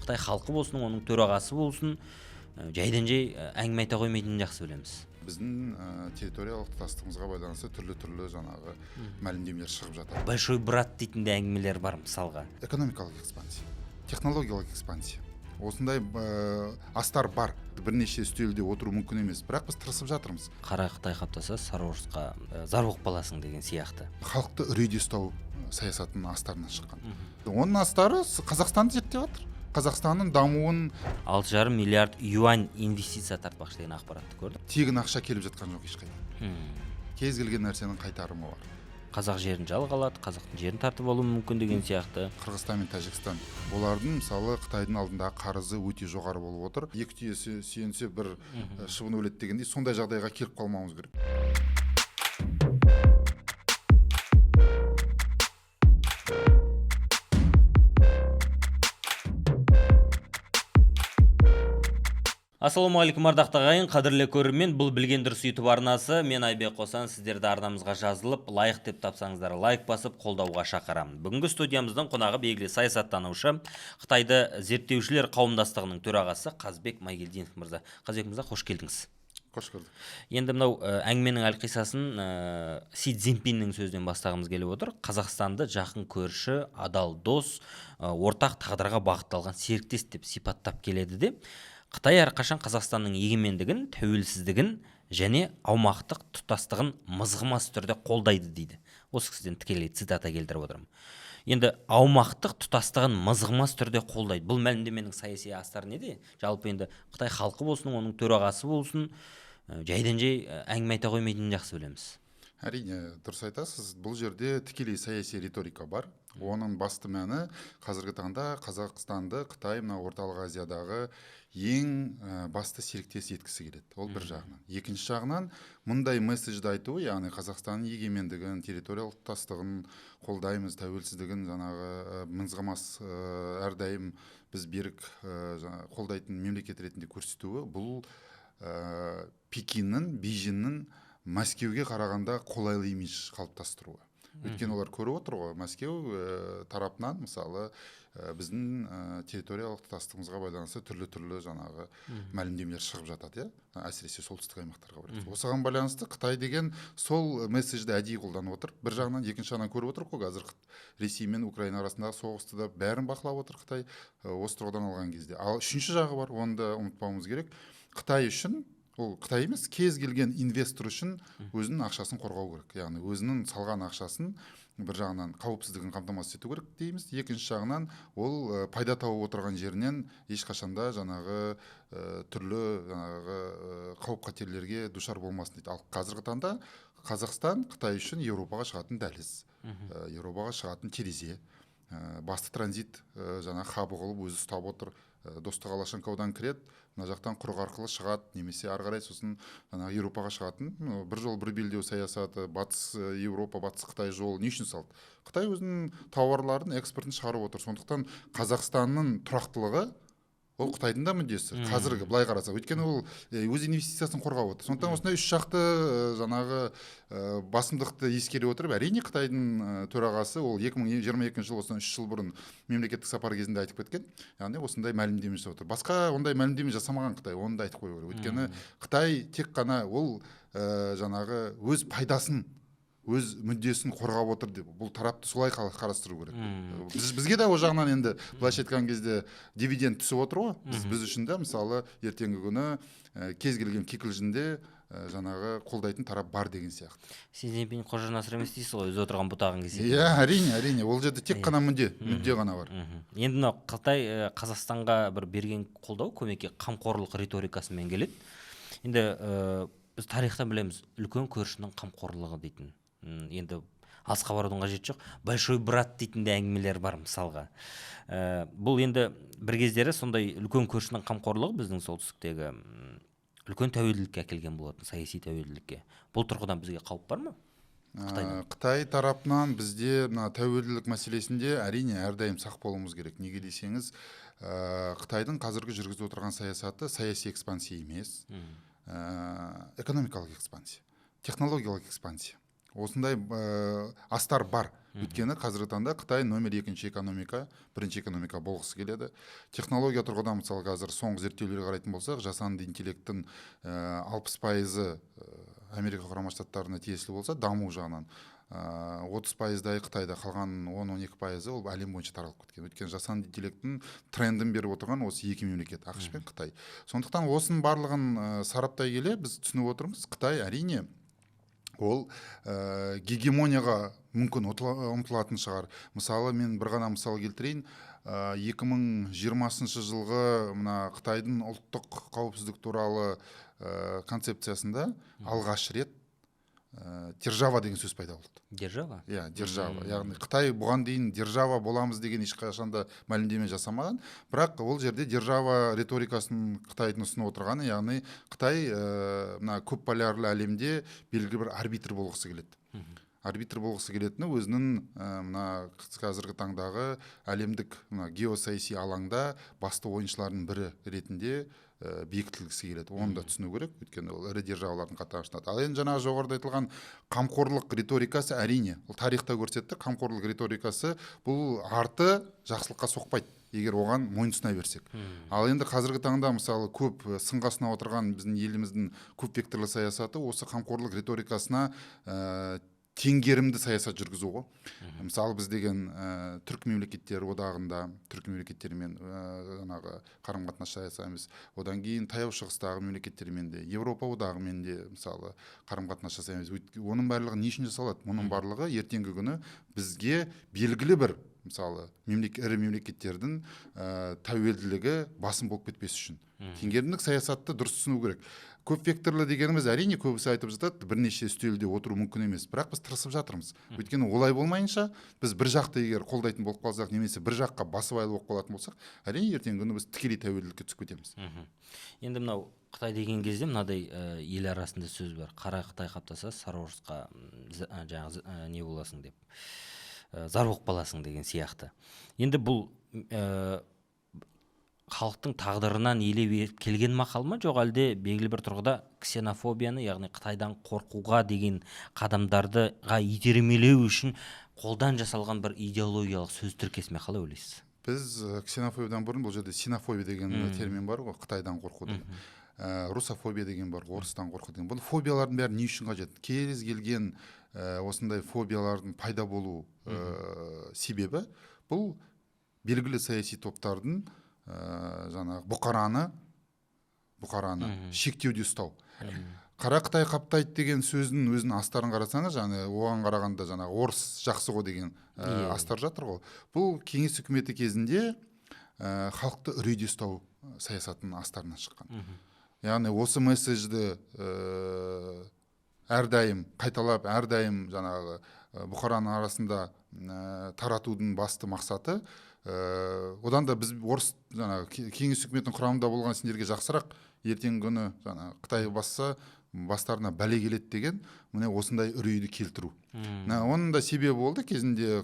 Қытай халқы болсын, оның төрағасы болсын, жайдан жай әңгіме айта қоймайтынын жақсы білеміз. Біздің территориялық тұтастығымызға байланысты түрлі-түрлі жаңағы мәлімдемелер шығып жатады. Большой брат дейтін де әңгімелер бар мысалға. Экономикалық экспансия, технологиялық экспансия. Осындай астар бар. Бірнеше үстелде отыру мүмкін емес, бірақ біз тырысып жатырмыз. Қара Қытай қаптаса сары орысқа зар болып қаласың деген сияқты. Халықты үрейде ұстау саясатының астарынан шыққан. Оның астары Қазақстанды зерттеп жатыр. Қазақстанның дамуын 6,5 миллиард юань инвестиция тартпақшы деген ақпаратты көрдім. Тегін ақша келіп жатқан жоқ ешқайда. Кез келген нәрсенің қайтарымы бар. Қазақ жерін жалға алады, қазақтың жерін тартып алуы мүмкін деген сияқты. Қырғызстан мен Тәжікстан, олардың мысалы Қытайдың алдындағы қарызы өте жоғары болып отыр. Екі түйе сүйенсе бір шыбын өледі дегендей, сондай жағдайға келіп қалмауымыз керек. Ассалаумағалейкум ардақты ағайын, қадірлі көрермен, бұл Білген дұрыс YouTube арнасы. Мен Айбек Қосан, сіздерді арнамызға жазылып, лайк деп тапсаңыздар, лайк басып қолдауға шақырамын. Бүгінгі студиямыздың қонағы белгілі саясаттанушы, Қытайды зерттеушілер қауымдастығының төрағасы Қазбек Майгелдинов мырза. Қазбек мырза, қош келдіңіз. Қош көрдік. Енді мынау әңгіменің әлқисасын Си Цзиньпиннің сөзінен бастағымыз келіп отыр. Қазақстанды жақын көрші, адал дос, ортақ тағдырға бағытталған серіктес деп сипаттап келеді де. Қытай әрқашан Қазақстанның егемендігін, тәуелсіздігін және аумақтық тұтастығын мызғымас түрде қолдайды дейді. Осы кісіден тікелей цитата келтіріп отырмын. Енді аумақтық тұтастығын мызғымас түрде қолдайды. Бұл мәлімдеменің саяси астары неде? Жалпы енді Қытай халқы болсын, оның төрағасы болсын, жайдан жай әңгіме айта қоймайтынын жақсы білеміз. Әрине, дұрыс айтасыз. Бұл жерде тікелей саяси риторика бар. Оның басты мәні қазіргі таңда Қазақстанды Қытай мына Орталық Азиядағы ең басты серіктес еткісі келеді. Ол бір жағынан. Екінші жағынан мұндай месседжді айтуы, яғни Қазақстанның егемендігін, территориялық тұтастығын қолдаймыз, тәуелсіздігін жаңағы мызғымас әрдайым біз берік қолдайтын мемлекет ретінде көрсетуі, бұл Пекиннің, Бейжіңнің Мәскеуге қарағанда қолайлы имидж қалыптастыруы. Өйткені олар көріп отыр ғой, Мәскеу тарапынан мысалы біздің территориялық тұтастығымызға байланысты түрлі-түрлі жаңағы мәлімдемелер шығып жатады, иә? Әсіресе солтүстік аймақтарға байланысты. Осыған байланысты Қытай деген сол месседжді әдейі қолданып отыр. Бір жағынан, екінші жағынан көріп отыр ғой, қазір Ресей мен Украина арасындағы соғысты да бәрін бақылап отыр Қытай, осы тұрғыдан алған кезде. Ал үшінші жағы бар, оны да ұмытпауымыз керек. Қытай үшін, ол Қытай емес, кез келген инвестор үшін өзінің ақшасын қорғау керек. Яғни өзінің салған ақшасын бір жағынан қауіпсіздігін қамтамасыз ету керек дейміз. Екінші жағынан ол пайда тауып отырған жерінен ешқашанда жаңағы түрлі жаңағы қауіп-қатерлерге душар болмасын дейді. Ал қазіргі таңда Қазақстан Қытай үшін Еуропаға шығатын дәліз, Еуропаға шығатын терезе, басты транзит жаңағы хабы қылып өзі ұстап отыр. Достық Алашанкаудан кіреді, мына жақтан құрық арқылы шығады, немесе ары қарай сосын жаңағы Еуропаға шығатын бір жол бір белдеу саясаты, Батыс Еуропа, Батыс Қытай жолы не үшін салды? Қытай өзінің тауарларын, экспортын шығарып отыр. Сондықтан Қазақстанның тұрақтылығы ол Қытайдың да мүддесі. Қазіргі былай қарасақ, өйткені ол өз инвестициясын қорғап отыр. Сондықтан осындай үш жақты жаңағы басымдықты ескере отырып, әрине Қытайдың төрағасы ол 2022 жыл, осыдан 3 жыл бұрын мемлекеттік сапар кезінде айтып кеткен, яғни осындай мәлімдеме жасап отыр. Басқа ондай мәлімдеме жасамаған Қытай, оны да айтып қою керек. Өйткені Қытай тек қана ол жаңағы өз пайдасын, өз мүддесін қорғап отыр деп бұл тарапты солай қарастыру керек. Бізге де ол жағынан енді былайша айтқан кезде дивиденд түсіп отыр ғой. Біз үшін де мысалы ертеңгі күні кез келген кикілжіңде жаңағы қолдайтын тарап бар деген сияқты. Си Цзиньпин Қожа Насыр емес дейсіз ғой, өзі отырған бұтағын кеседі. Иә, әрине, әрине. Ол жерде тек қана мүдде ғана бар. Енді мынау Қытай Қазақстанға бір берген қолдау, көмекке қамқорлық риторикасымен келеді. Енді біз тарихтан білеміз, үлкен көршінің қамқорлығы дейтін. Енді алысқа барудың қажеті жоқ. Большой брат дейтін де әңгімелер бар мысалға. Бұл енді бір кездері сондай үлкен көршінің қамқорлығы біздің солтүстіктегі үлкен тәуелділікке әкелген болатын, саяси тәуелділікке. Бұл тұрғыдан бізге қауіп бар ма? Қытай тарапынан бізде мына тәуелділік мәселесінде әрине әрдайым сақ болуымыз керек. Неге десеңіз, Қытайдың қазіргі жүргізіп отырған саясаты саяси экспансия емес, экономикалық экспансия, технологиялық экспансия. Осындай астар бар. Өйткені қазіргі таңда Қытай номер екінші экономика, бірінші экономика болғысы келеді. Технология тұрғыдан, мысалы, қазір соңғы зерттеулерге қарайтын болсақ, жасанды интеллекттің 60%-ы Америка Құрама Штаттарына тиесілі болса, даму жағынан 30%-дай Қытайда, қалған 10-12%-ы ол әлем бойынша таралып кеткен. Өйткені жасанды интеллекттің трендін беріп отырған осы екі мемлекет, АҚШ пен Қытай. Сондықтан осының барлығын сараптай келе біз түсініп отырмыз, Қытай, әрине, ол гегемонияға мүмкін ұмтылатын шығар. Мысалы, мен бір ғана мысал келтірейін. 2020 жылғы мына Қытайдың ұлттық қауіпсіздік туралы концепциясында алғаш рет держава деген сөз пайда болды. Держава? Иә, держава. Яғни Қытай бұған дейін держава боламыз деген ешқашан да мәлімдеме жасамаған, бірақ ол жерде держава риторикасын Қытайдың ұсынып отырғаны, яғни Қытай мына көпполярлы әлемде белгілі бір арбитр болғысы келеді. Арбитр болғысы келетіні өзінің мына қазіргі таңдағы әлемдік мына геосаяси алаңда басты ойыншылардың бірі ретінде бекітілгісі келеді. Оны да түсіну керек, өйткені ол ірі державалардың қатарына жатады. Ал енді жаңағы жоғарыда айтылған қамқорлық риторикасы, әрине, ол тарихта көрсетті, қамқорлық риторикасы бұл арты жақсылыққа соқпайды, егер оған мойынсұна берсек. Ал енді қазіргі таңда, мысалы, көп сынға сынап отырған біздің еліміздің көп векторлы саясаты осы қамқорлық риторикасына теңгерімді саясат жүргізу ғой. Мысалы, біз деген түрік мемлекеттері одағында түрік мемлекеттерімен жаңағы қарым қатынас жасаймыз. Одан кейін Таяу Шығыстағы мемлекеттермен де, Еуропа одағымен де, мысалы, қарым қатынас жасаймыз. Оның барлығы не үшін жасалады? Мұның барлығы ертеңгі күні бізге белгілі бір, мысалы, ірі мемлекеттердің тәуелділігі басым болып кетпес үшін. Теңгерімдік саясатты дұрыс түсіну керек. Көп векторлы дегеніміз, әрине, көбісі айтып жатады, бірнеше үстелде отыру мүмкін емес, бірақ біз тырысып жатырмыз. Өйткені олай болмайынша біз бір жақты егер қолдайтын болып қалсақ немесе бір жаққа басыбайлы болып қалатын болсақ, әрине, ертеңгі күні біз тікелей тәуелділікке түсіп кетеміз. Енді мынау Қытай деген кезде мынадай ел арасында сөз бар: қара Қытай қаптаса, сары орысқа жаңағы не боласың деп, зар болып қаласың деген сияқты. Енді бұл халықтың тағдырынан елеп келген мақал ма, жоқ әлде белгілі бір тұрғыда ксенофобияны, яғни Қытайдан қорқуға деген қадамдардыға итермелеу үшін қолдан жасалған бір идеологиялық сөз тіркесі ме, қалай ойлайсыз? Біз ксенофобиядан бұрын бұл жерде синофобия деген термин бар ғой, Қытайдан қорқу деген. Русофобия деген бар, орыстан қорқу деген. Бұл фобиялардың бәрі не үшін қажет? Кез келген осындай фобиялардың пайда болу себебі бұл белгілі саяси топтардың жаңағы бұқараны шектеуде ұстау. Қара Қытай қаптайды деген сөздің өзінің астарын қарасаңыз, жаңағы оған қарағанда жаңағы орыс жақсы ғой деген астар жатыр ғой. Бұл кеңес үкіметі кезінде халықты үрейде ұстау саясатының астарынан шыққан. Яғни осы месседжді әрдайым қайталап, әрдайым жаңағы бұқараның арасында таратудың басты мақсаты, одан да біз орыс жаңағы кеңес үкіметінің құрамында болған сендерге жақсырақ, ертеңгі күні жаңағы Қытай басса, бастарына бәле келеді деген міне осындай үрейді келтіру. Оның да себебі болды кезінде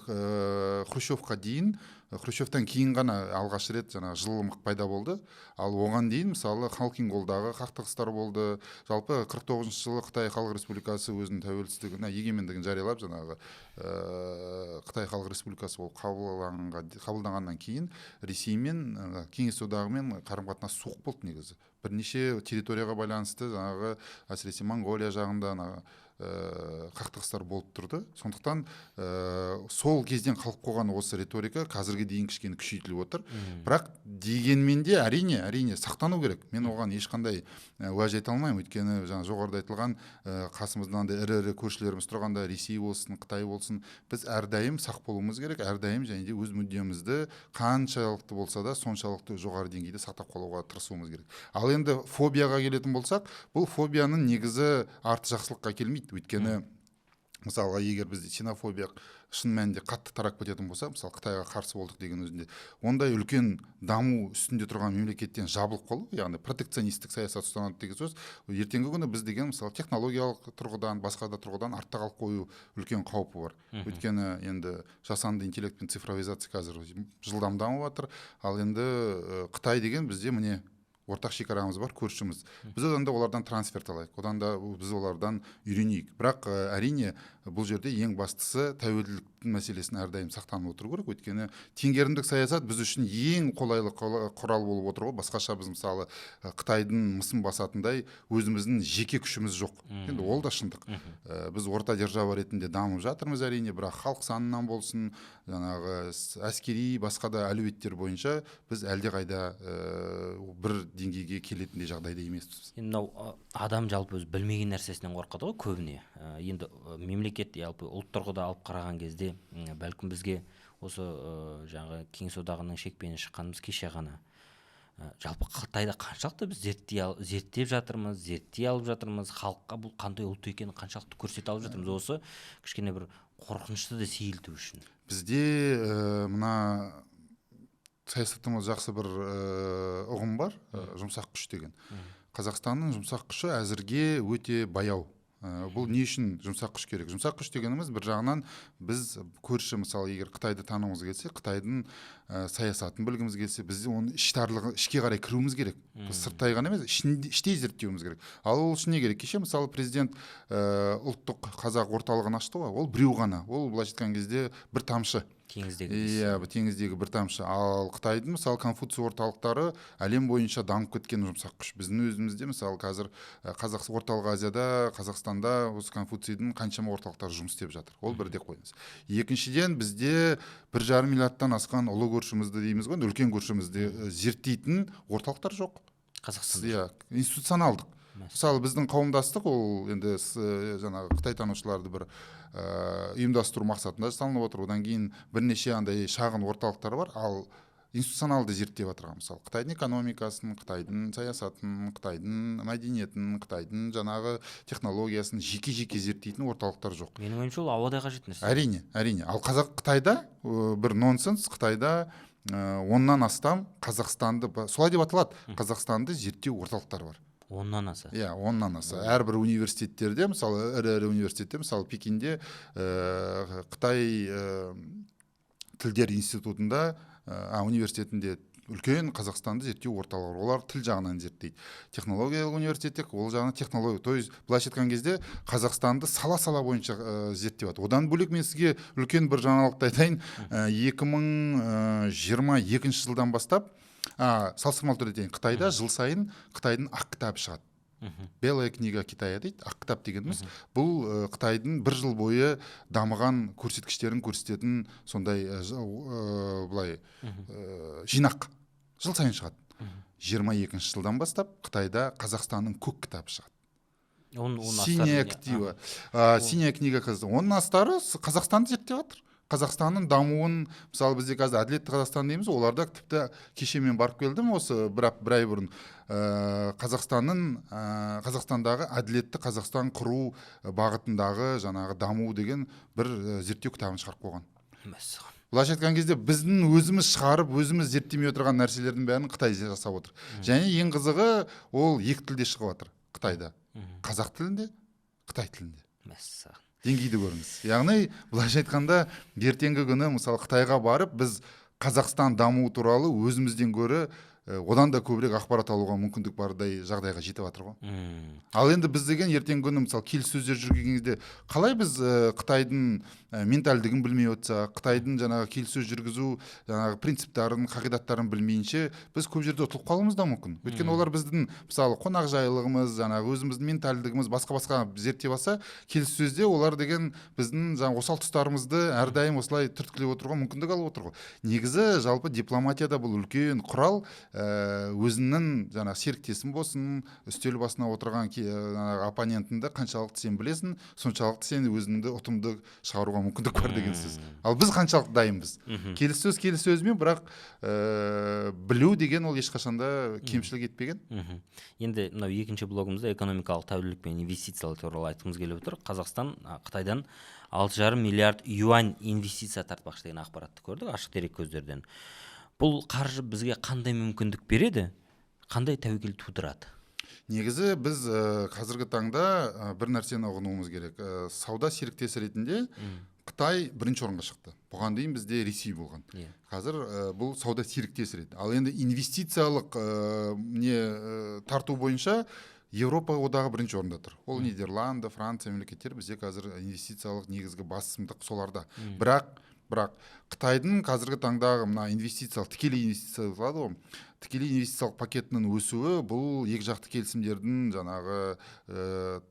Хрущевқа дейін, Хрущевтан кейін ғана алғаш рет жаңағы жылымық пайда болды. Ал оған дейін, мысалы, Халкин-Голдағы қақтығыстар болды. Жалпы 49 жылы Қытай Халық Республикасы өзінің тәуелсіздігін, егемендігін жариялап, жаңағы Қытай Халық Республикасы болып қабылданғаннан кейін Ресеймен, Кеңес Одағымен қарым қатынас суық болды негізі. Бірнеше территорияға байланысты жаңағы әсіресе Моңғолия жағында қақтығыстар болып тұрды. Сондықтан сол кезден қалып қойған осы риторика қазірге дейін кішкене күшейтіліп отыр. Бірақ дегенмен де әрине сақтану керек. Мен оған ешқандай уәж айта алмаймын, өйткені жаңа жоғарыда айтылған қасымызда мынандай ірі-ірі көршілеріміз тұрғанда, Ресей болсын, Қытай болсын, біз әрдайым сақ болуымыз керек, әрдайым және де өз мүддемізді қаншалықты болса да соншалықты жоғары деңгейде сақтап қалуға тырысуымыз керек. Ал енді фобияға келетін болсақ, бұл фобияның негізі арты жақсылыққа келмейді. Өйткені мысалға, егер бізде ксенофобия шын мәнінде қатты тарап кететін болса, мысалы, Қытайға қарсы болдық деген өзінде, ондай үлкен даму үстінде тұрған мемлекеттен жабылып қалу, яғни протекционистік саясат ұстанады деген сөз, ертеңгі күні біз деген, мысалы, технологиялық тұрғыдан, басқа да тұрғыдан артта қалып қою үлкен қаупі бар. Өйткені енді жасанды интеллект пен цифровизация қазір жылдам дамып жатыр. Ал енді Қытай деген бізде міне Ортақ шекарамыз бар, көршіміз. Біз одан да олардан трансферт алайық, одан да біз олардан үйренейік. Бірақ әрине, бұл жерде ең бастысы тәуелділіктің мәселесін әрдайым сақтанып отыру керек. Өйткені теңгерімдік саясат біз үшін ең қолайлы құрал болып отыр ғой. Басқаша біз, мысалы, Қытайдың мысын басатындай өзіміздің жеке күшіміз жоқ. Енді ол да шындық. Біз орта держава ретінде дамып жатырмыз, әрине, бірақ халық санынан болсын, жаңағы әскери, басқа да әлеуеттер бойынша біз әлдеқайда бір деңгейге келетіндей жағдайда емеспіз. Енді мынау адам жалпы өзі білмеген нәрсесінен қорқады ғой көбіне. Енді мемлекет, жалпы ұлт тұрғыда алып қараған кезде, бәлкім, бізге осы жаңағы Кеңес Одағының шекпені шыққанымыз кеше ғана. Жалпы Қытайда қаншалықты біз зерттеп жатырмыз, зерттей алып жатырмыз, халыққа бұл қандай ұлт екенін қаншалықты көрсете алып жатырмыз, осы кішкене бір қорқынышты да сейілту үшін? Бізде мына саясаттың жақсы бір ұғым бар, жұмсақ күш деген. Қазақстанның жұмсақ күші әзірге өте баяу. Бұл не үшін жұмсақ күш керек? Жұмсақ күш дегеніміз, бір жағынан біз көрші, мысалы, егер Қытайды танығымыз келсе, Қытайдың саясатын білгіміз келсе, біз оның іштарлығы, ішке қарай кіруіміз керек. Біз сырттай ғана емес, іштей зерттеуіміз керек. Ал ол үшін не керек? Кеше, мысалы, президент ұлттық қазақ орталығын ашты ғой. Ол біреу ғана, ол былайша айтқан кезде бір тамшы. Теңіздегі. Иә, теңіздегі бір тамшы. Ал Қытайдың, мысалы, Конфуций орталықтары әлем бойынша дамып кеткен жұмсақ күш. Біздің өзімізде, мысалы, қазір Қазақ, Орталық Азияда, Қазақстанда осы Конфуцийдің қаншама орталықтары жұмыс істеп жатыр. Ол бір деп қойыңыз. Екіншіден, бізде 1,5 миллиардтан асқан ұлы көршімізді дейміз ғой енді, үлкен көршімізді зерттейтін орталықтар жоқ. Қазақстанда? Иә, институционалдық. Мысалы, біздің қауымдастық, ол енді жаңағы қытайтанушыларды бір ұйымдастыру мақсатында жасалынып отыр. Одан кейін бірнеше андай шағын орталықтар бар. Ал институционалды зерттеп жатырған, мысалы, Қытайдың экономикасын, Қытайдың саясатын, Қытайдың мәдениетін, Қытайдың жаңағы технологиясын жеке жеке зерттейтін орталықтар жоқ. Менің ойымша, ол ауадай қажет нәрсе. Әрине, әрине. Ал қазақ, Қытайда бір нонсенс: Қытайда 10-нан астам Қазақстанды, солай деп аталады, Қазақстанды зерттеу орталықтары бар. 10-нан аса? Иә, 10-нан аса. Әрбір университеттерде, мысалы, ірі ірі университетте, мысалы, Пекинде Қытай тілдер институтында, университетінде үлкен Қазақстанды зерттеу орталығы бар. Олар тіл жағынан зерттейді. Технологиялық университетте ол жағынан технология. То есть, былайша айтқан кезде, Қазақстанды сала сала бойынша зерттеп жатыр. Одан бөлек, мен сізге үлкен бір жаңалықты айтайын. 2022 жылдан бастап, салыстырмалы түрде айтайын, Қытайда жыл сайын Қытайдың ақ кітабы шығады, «Белая книга Китая» дейді. Ақ кітап дегеніміз бұл Қытайдың бір жыл бойы дамыған көрсеткіштерін көрсететін сондай былай жинақ жыл сайын шығады. 22-жылдан бастап Қытайда Қазақстанның көк кітабы шығады. Оның Синяя астары не? книга, синяя книга. Оның астары Қазақстанды зерттеп жатыр, Қазақстанның дамуын. Мысалы, бізде қазір әділетті Қазақстан дейміз ғой, оларда тіпті, кеше мен барып келдім осы бір ай бұрын, Қазақстанның, Қазақстандағы әділетті Қазақстан құру бағытындағы жаңағы даму деген бір зерттеу кітабын шығарып қойған. Мәссаған! Былайша айтқан кезде, біздің өзіміз шығарып, өзіміз зерттемей отырған нәрселердің бәрін Қытай жасап отыр. Және ең қызығы, ол екі тілде шығып жатыр Қытайда: қазақ тілінде, қытай тілінде. Мәссаған! Деңгейді көріңіз. Яғни, былайша айтқанда, ертеңгі күні, мысалы, Қытайға барып, біз Қазақстан дамуы туралы өзімізден гөрі одан да көбірек ақпарат алуға мүмкіндік бардай жағдайға жетіп жатыр ғой. Ал енді біз деген ертеңгі күні, мысалы, келіссөздер жүргізген кезде қалай біз Қытайдың ментальдігін білмей отырсақ, Қытайдың жаңағы келіссөз жүргізу жаңағы принциптарын, қағидаттарын білмейінше, біз көп жерде ұтылып қалуымыз да мүмкін. Өйткені олар біздің, мысалы, қонақжайлылығымыз, жаңағы өзіміздің ментальдігіміз, басқа басқа зерттеп алса, келіссөзде олар деген біздің жаңағы осал тұстарымызды әрдайым осылай түрткілеп отыруға мүмкіндік алып отыр ғой. Негізі, жалпы дипломатияда бұл үлкен құрал. Өзіңнің жаңағы серіктесің болсын, үстел басына отырған жаңағы оппонентіңді қаншалықты сен білесің, соншалықты сен өзіңді ұтымды шығаруға мүмкіндік бар деген сөз. Ал біз қаншалықты дайынбыз? Келіссөз келіссөзбен, бірақ білу деген ол ешқашанда кемшілік етпеген. Енді мынау екінші блогымызда экономикалық тәуелділік пен инвестициялар туралы айтқымыз келіп отыр. Қазақстан Қытайдан 6,5 миллиард юань инвестиция тартпақшы деген ақпаратты көрдік ашық дерек көздерден. Бұл қаржы бізге қандай мүмкіндік береді, қандай тәуекел тудырады? Негізі, біз қазіргі таңда бір нәрсені ұғынуымыз керек. Сауда серіктесі ретінде Қытай бірінші орынға шықты. Бұған дейін бізде Ресей болған. Қазір бұл сауда серіктесі ретінде. Ал енді инвестициялық тарту бойынша Еуропа одағы бірінші орында тұр. Ол Нидерланды, Франция мемлекеттері бізде қазір инвестициялық негізгі басымдық соларда. Бірақ Қытайдың қазіргі таңдағы мына инвестициялық, тікелей инвестиция болады ғой, тікелей инвестициялық пакетінің өсуі бұл екі жақты келісімдердің жаңағы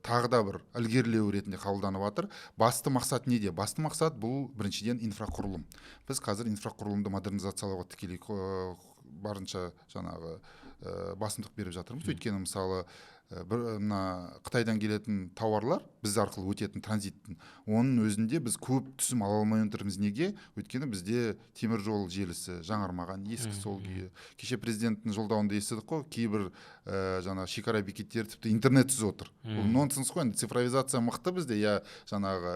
тағы да бір ілгерілеуі ретінде қабылданып жатыр. Басты мақсат неде? Басты мақсат бұл біріншіден инфрақұрылым. Біз қазір инфрақұрылымды модернизациялауға тікелей барынша жаңағы басымдық беріп жатырмыз. Өйткені мысалы бір мына Қытайдан келетін тауарлар біз арқылы өтетін транзиттің, оның өзінде біз көп түсім ала алмай отырмыз. Неге? Өйткені бізде темір жол желісі жаңармаған, ескі сол күйі. Кеше президенттің жолдауында естідік қой, кейбір жаңағы шекара бекеттері тіпті интернетсіз отыр. Бұл нонсенс қой енді. Цифровизация мықты бізде, иә, жаңағы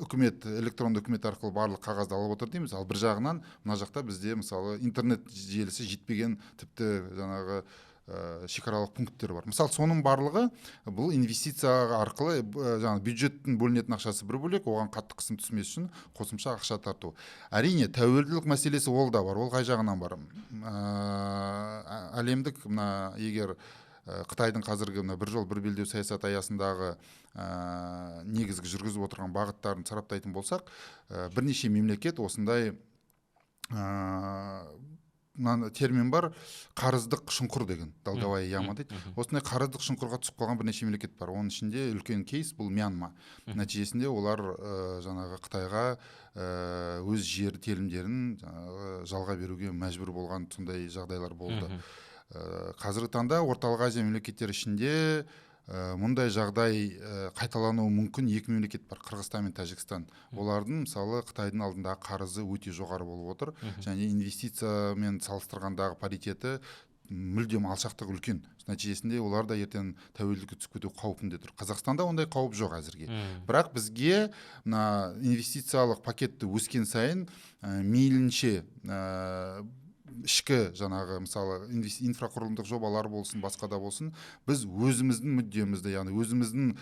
үкімет, электронды үкімет арқылы барлық қағазды алып отыр дейміз. Ал бір жағынан мына жақта бізде мысалы интернет желісі жетпеген тіпті жаңағы шекаралық пункттер бар. Мысалы, соның барлығы бұл инвестиция арқылы жаңағы бюджеттің бөлінетін ақшасы бір бөлек, оған қатты қысым түсмес үшін қосымша ақша тарту. Әрине, тәуелділік мәселесі ол да бар. Ол қай жағынан бар? Әлемдік мына егер Қытайдың қазіргі мына бір жол, бір белдеу саясаты аясындағы негізгі жүргізіп отырған бағыттарын сараптайтын болсақ, бірнеше мемлекет осындай мына термин бар, қарыздық шұңқыр деген, долговая яма дейді. Осындай қарыздық шұңқырға түсіп қалған бірнеше мемлекет бар. Оның ішінде үлкен кейс бұл Мьянма. Нәтижесінде олар жаңағы Қытайға өз жер телімдерін жаңағы жалға беруге мәжбүр болған сондай жағдайлар болды. Қазіргі таңда Орталық Азия мемлекеттері ішінде мұндай жағдай қайталануы мүмкін екі мемлекет бар: Қырғызстан мен Тәжікстан. Олардың мысалы Қытайдың алдындағы қарызы өте жоғары болып отыр және инвестициямен салыстырғандағы паритеті мүлдем алшақтығы үлкен. Нәтижесінде олар да ертең тәуелділікке түсіп кету қаупінде тұр. Қазақстанда ондай қауіп жоқ әзірге. Бірақ бізге мына инвестициялық пакетті өскен сайын мейлінше ішкі жаңағы мысалы инфрақұрылымдық жобалар болсын, басқа да болсын, біз өзіміздің мүддемізді, яғни өзіміздің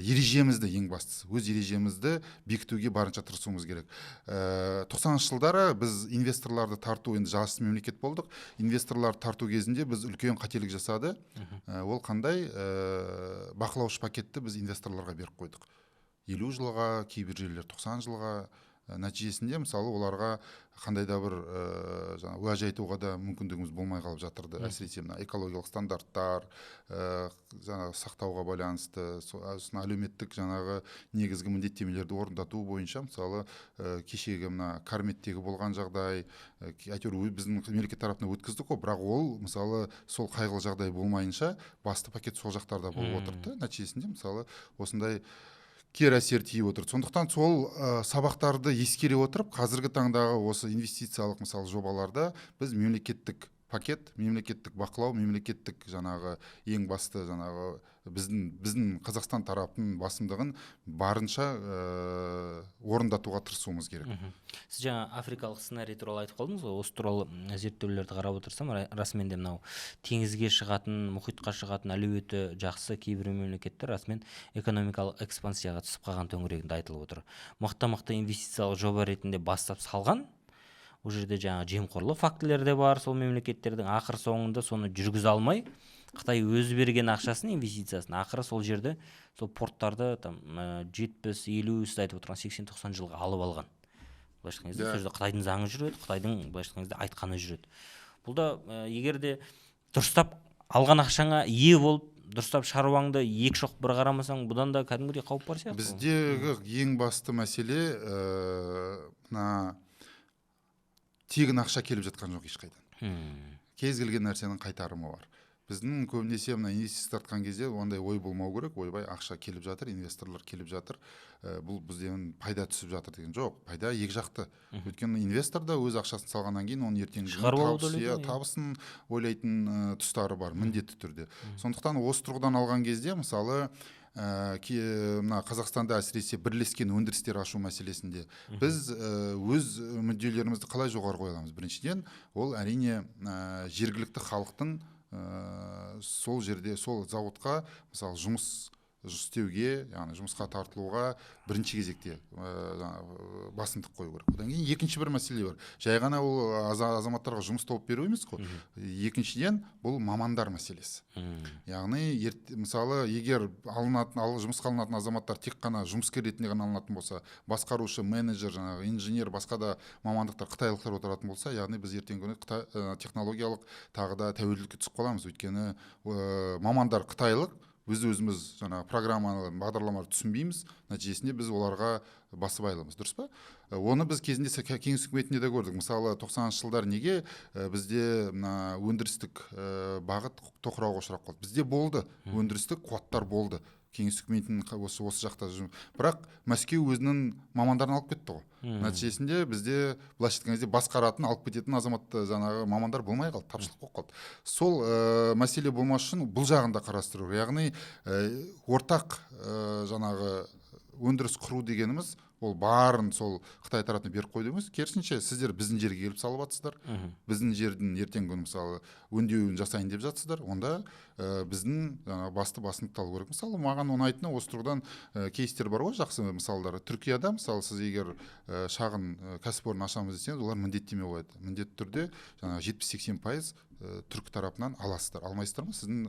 ережемізді, ең бастысы өз ережемізді бекітуге барынша тырысуымыз керек. 90-жылдары біз инвесторларды тарту, енді жас мемлекет болдық, инвесторларды тарту кезінде біз үлкен қателік жасады. Ол қандай? Бақылаушы пакетті біз инвесторларға беріп қойдық 50 жылға, кейбір жерлер 90 жылға. Нәтижесінде мысалы оларға қандай да бір жаңа уәж айтуға да мүмкіндігіміз болмай қалып жатырды. Әсіресе мына экологиялық стандарттар жаңағы сақтауға байланысты, сосын әлеуметтік жаңағы негізгі міндеттемелерді орындату бойынша мысалы кешегі мына Карметтегі болған жағдай, әйтеуір біздің мемлекет тарапынан өткіздік қой, бірақ ол мысалы сол қайғылы жағдай болмайынша басты пакет сол жақтарда болып отырды да. Нәтижесінде мысалы осындай кері әсер тиіп отыр. Сондықтан сол сабақтарды ескере отырып, қазіргі таңдағы осы инвестициялық мысалы жобаларда біз мемлекеттік пакет, мемлекеттік бақылау, мемлекеттік жаңағы ең басты жаңағы біздің Қазақстан тарапының басымдығын барынша орындатуға тырысуымыз керек. Сіз жаңа африкалық сценарий туралы айтып қалдыңыз ғой. Осы туралы зерттеулерді қарап отырсам, расымен де мынау теңізге шығатын, мұхитқа шығатын әлеуеті жақсы кейбір мемлекеттер расымен экономикалық экспансияға түсіп қалған төңірегінде айтылып отыр. Мықты мықты инвестициялық жоба ретінде бастап салған, ол жерде жаңағы жемқорлық фактілері де бар. Сол мемлекеттердің ақыр соңында соны жүргізе алмай, Қытай өзі берген ақшасын, инвестициясын ақыры сол жерде сол порттарды там 70, 50, сіз айтып отырған 80-90 жылға алып алған. Былайша айтқан кезде, сол жерде Қытайдың заңы жүреді, Қытайдың былайша айтқан кезде айтқаны жүреді. Бұл да егер де дұрыстап алған ақшаңа ие болып, дұрыстап шаруаңды екі шоқ бір қарамасаң, бұдан да кәдімгідей қауіп бар сияқты ғой. Біздегі ең басты мәселе мына тегін ақша келіп жатқан жоқ ешқайдан. Кез келген нәрсенің қайтарымы бар. Біздің көбінесе мына инвестиция тартқан кезде ондай ой болмау керек: ойбай, ақша келіп жатыр, инвесторлар келіп жатыр, бұл бізден пайда түсіп жатыр деген. Жоқ, пайда екі жақты. Өйткені инвестор да өз ақшасын салғаннан кейін оның ертеңгі күні Шығарып алуды табыс, ойлайды иә, ғой, иә. табысын ойлайтын тұстары бар міндетті түрде. Сондықтан осы тұрғыдан алған кезде мысалы мына Қазақстанда әсіресе бірлескен өндірістер ашу мәселесінде біз өз мүдделерімізді қалай жоғары қоя аламыз? Біріншіден, ол әрине жергілікті халықтың сол жерде сол зауытқа мысалы жұмыс Істеуге, яғни жұмысқа тартылуға бірінші кезекте басымдық қою керек. Одан кейін екінші бір мәселе бар. Жай ғана ол азаматтарға жұмыс тауып беру емес қой. Екіншіден, бұл мамандар мәселесі. Яғни мысалы, егер алынатын, ал жұмысқа алынатын азаматтар тек қана жұмыскер ретінде ғана алынатын болса, басқарушы, менеджер, жаңағы инженер, басқа да мамандықтар қытайлықтар отыратын болса, яғни біз ертеңгі күні қытай технологиялық тағы да тәуелділікке түсіп қаламыз. Өйткені мамандар қытайлық, біз өзіміз жаңағы программаны, бағдарламаларды түсінбейміз, нәтижесінде біз оларға басыбайлымыз, дұрыс па? Оны біз кезінде кеңес үкіметінде де көрдік. Мысалы, 90-жылдары неге бізде мына өндірістік бағыт тоқырауға ұшырап қалды? Бізде болды, өндірістік қуаттар болды кеңес үкіметінің осы жақта, бірақ Мәскеу өзінің мамандарын алып кетті ғой. Нәтижесінде бізде, былайша айтқан кезде, басқаратын, алып кететін азаматты, жаңағы мамандар болмай қалды, тапшылық болып қалды. Сол мәселе болмас үшін бұл жағын да қарастыру керек. Яғни ортақ жаңағы өндіріс құру дегеніміз ол барын сол Қытай тарапына беріп қойды емес, керісінше, сіздер біздің жерге келіп салып жатсыздар, біздің жердің ертеңгі күні, мысалы, өңдеуін жасайын деп жатсыздар, онда біздің жаңағы басты басымдықты алу керек. Мысалы, маған ұнайтыны осы тұрғыдан кейстер бар ғой, жақсы мысалдар. Түркияда, мысалы, сіз егер шағын кәсіпорын ашамыз десеңіз, олар міндеттеме қояды: міндетті түрде жаңағы 70-80% түрік тарапынан аласыздар, алмайсыздар ма, сіздің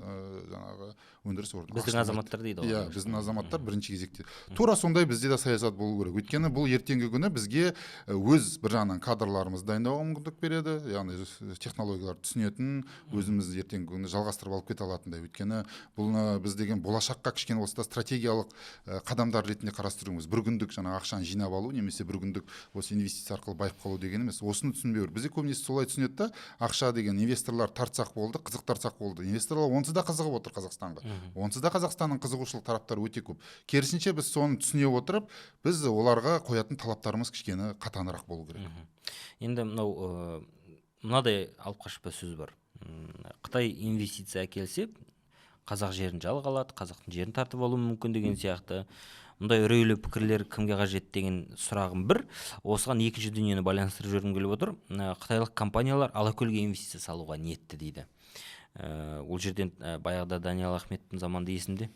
жаңағы өндіріс орны Біздің ашылмайды. азаматтар дейді ғой. Иә, біздің азаматтар бірінші кезекте. Тура сондай бізде де саясат болу керек. Өйткені бұл ертеңгі күні бізге өз бір жағынан кадрларымызды дайындауға мүмкіндік береді, яғни технологияларды түсінетін, өзіміз ертеңгі күні жалғастырып алып кете алатындай. Өйткені бұны біз деген болашаққа кішкене болса да стратегиялық қадамдар ретінде қарастыруымыз, бір күндік жаңағы ақшаны жинап алу немесе бір күндік осы инвестиция арқылы байып қалу деген емес. Осыны түсінбеу керек. Бізде көбінесе солай түсінеді да, ақша деген, инвесторлар тартсақ болды, қызықтырсақ болды. Инвесторлар онсыз да қызығып отыр Қазақстанға, онсыз да Қазақстанның қызығушылық тараптары өте көп. Керісінше, біз соны түсіне отырып, біз оларға қоятын талаптарымыз кішкене қатаңырақ болу керек. Енді мынау мынадай алып қашпа сөз бар: Қытай инвестиция әкелсе, қазақ жерін жалға алады, қазақтың жерін тартып алуы мүмкін деген сияқты. Мұндай үрейлі пікірлер кімге қажет деген сұрағым бір. Осыған екінші дүниені байланыстырып жібергім келіп отыр. Қытайлық компаниялар Алакөлге инвестиция салуға ниетті дейді. Ол жерден баяғыда Даниал Ахметовтің заманында есімде,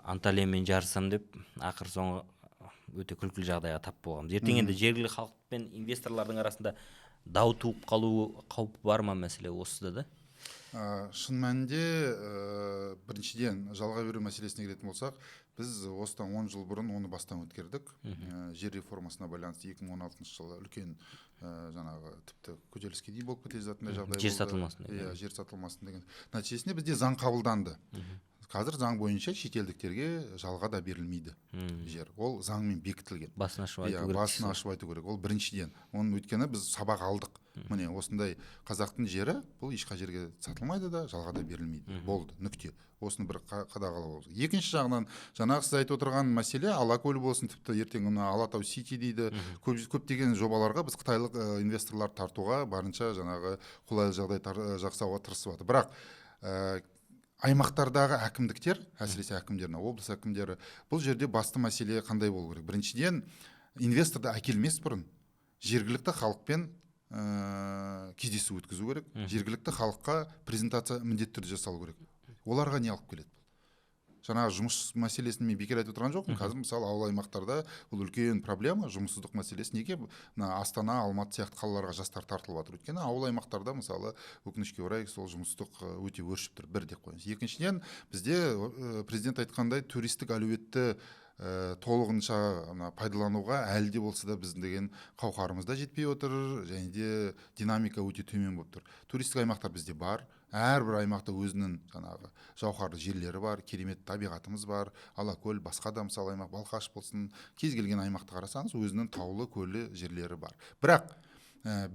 Анталиямен жарысам деп, ақыр соңы өте күлкілі жағдайға тап болғанбыз. Ертең енді жергілікті халық пен инвесторлардың арасында дау туып қалу қаупі бар ма? Мәселе осыда да. Шын мәнінде, біріншіден, жалға беру мәселесіне келетін болсақ, біз осыдан 10 жыл бұрын оны бастан өткердік. Жер реформасына байланысты 2016 жылы үлкен жаңағы тіпті көтеріліске дейін болып кете жаздайтындай жағдай Жер болды. сатылмасын деген. Иә, жер сатылмасын деген. Нәтижесінде бізде заң қабылданды. Қазір заң бойынша шетелдіктерге жалға да берілмейді жер, ол заңмен бекітілген. Басын ашып айту Иә, керек басын дейсіз ғой. ашып айту керек. Ол біріншіден. Оның өйткені біз сабақ алдық. Міне, осындай қазақтың жері, бұл ешқай жерге сатылмайды да, жалға да берілмейді, болды, нүкте. Осыны бір қадағалау керек. Екінші жағынан, жаңағы сіз айтып отырған мәселе, Алакөл болсын, тіпті ертең мына Алатау Сити дейді, көп, көптеген жобаларға біз қытайлық инвесторлар тартуға барынша жаңағы қолайлы жағдай жасауға тырысып жатыр. Бірақ аймақтардағы әкімдіктер, әсіресе әкімдер, мына облыс әкімдері, бұл жерде басты мәселе қандай болу керек? Біріншіден, инвесторды әкелмес бұрын жергілікті халықпен кездесу өткізу керек. Жергілікті халыққа презентация міндетті түрде жасалу керек. Оларға не алып келеді бұл? Жаңағы жұмыс мәселесін мен бекер айтып отырған жоқпын. Қазір, мысалы, ауыл аймақтарда бұл үлкен проблема, жұмыссыздық мәселесі. Неге мына Астана, Алматы сияқты қалаларға жастар тартылып жатыр? Өйткені ауыл аймақтарда, мысалы, өкінішке орай, сол жұмыссыздық өте өршіп тұр, бір деп қояйыныз. Екіншіден, бізде президент айтқандай, туристік әлеуетті толығынша мына пайдалануға әлі де болса да біздің деген қауқарымыз да жетпей отыр және де динамика өте төмен болып тұр. Туристік аймақтар бізде бар, әрбір аймақта өзінің жаңағы жауһарлы жерлері бар, керемет табиғатымыз бар. Алакөл, басқа да, мысалы, аймақ, Балқаш болсын, кез келген аймақты қарасаңыз, өзінің таулы, көлі жерлері бар. Бірақ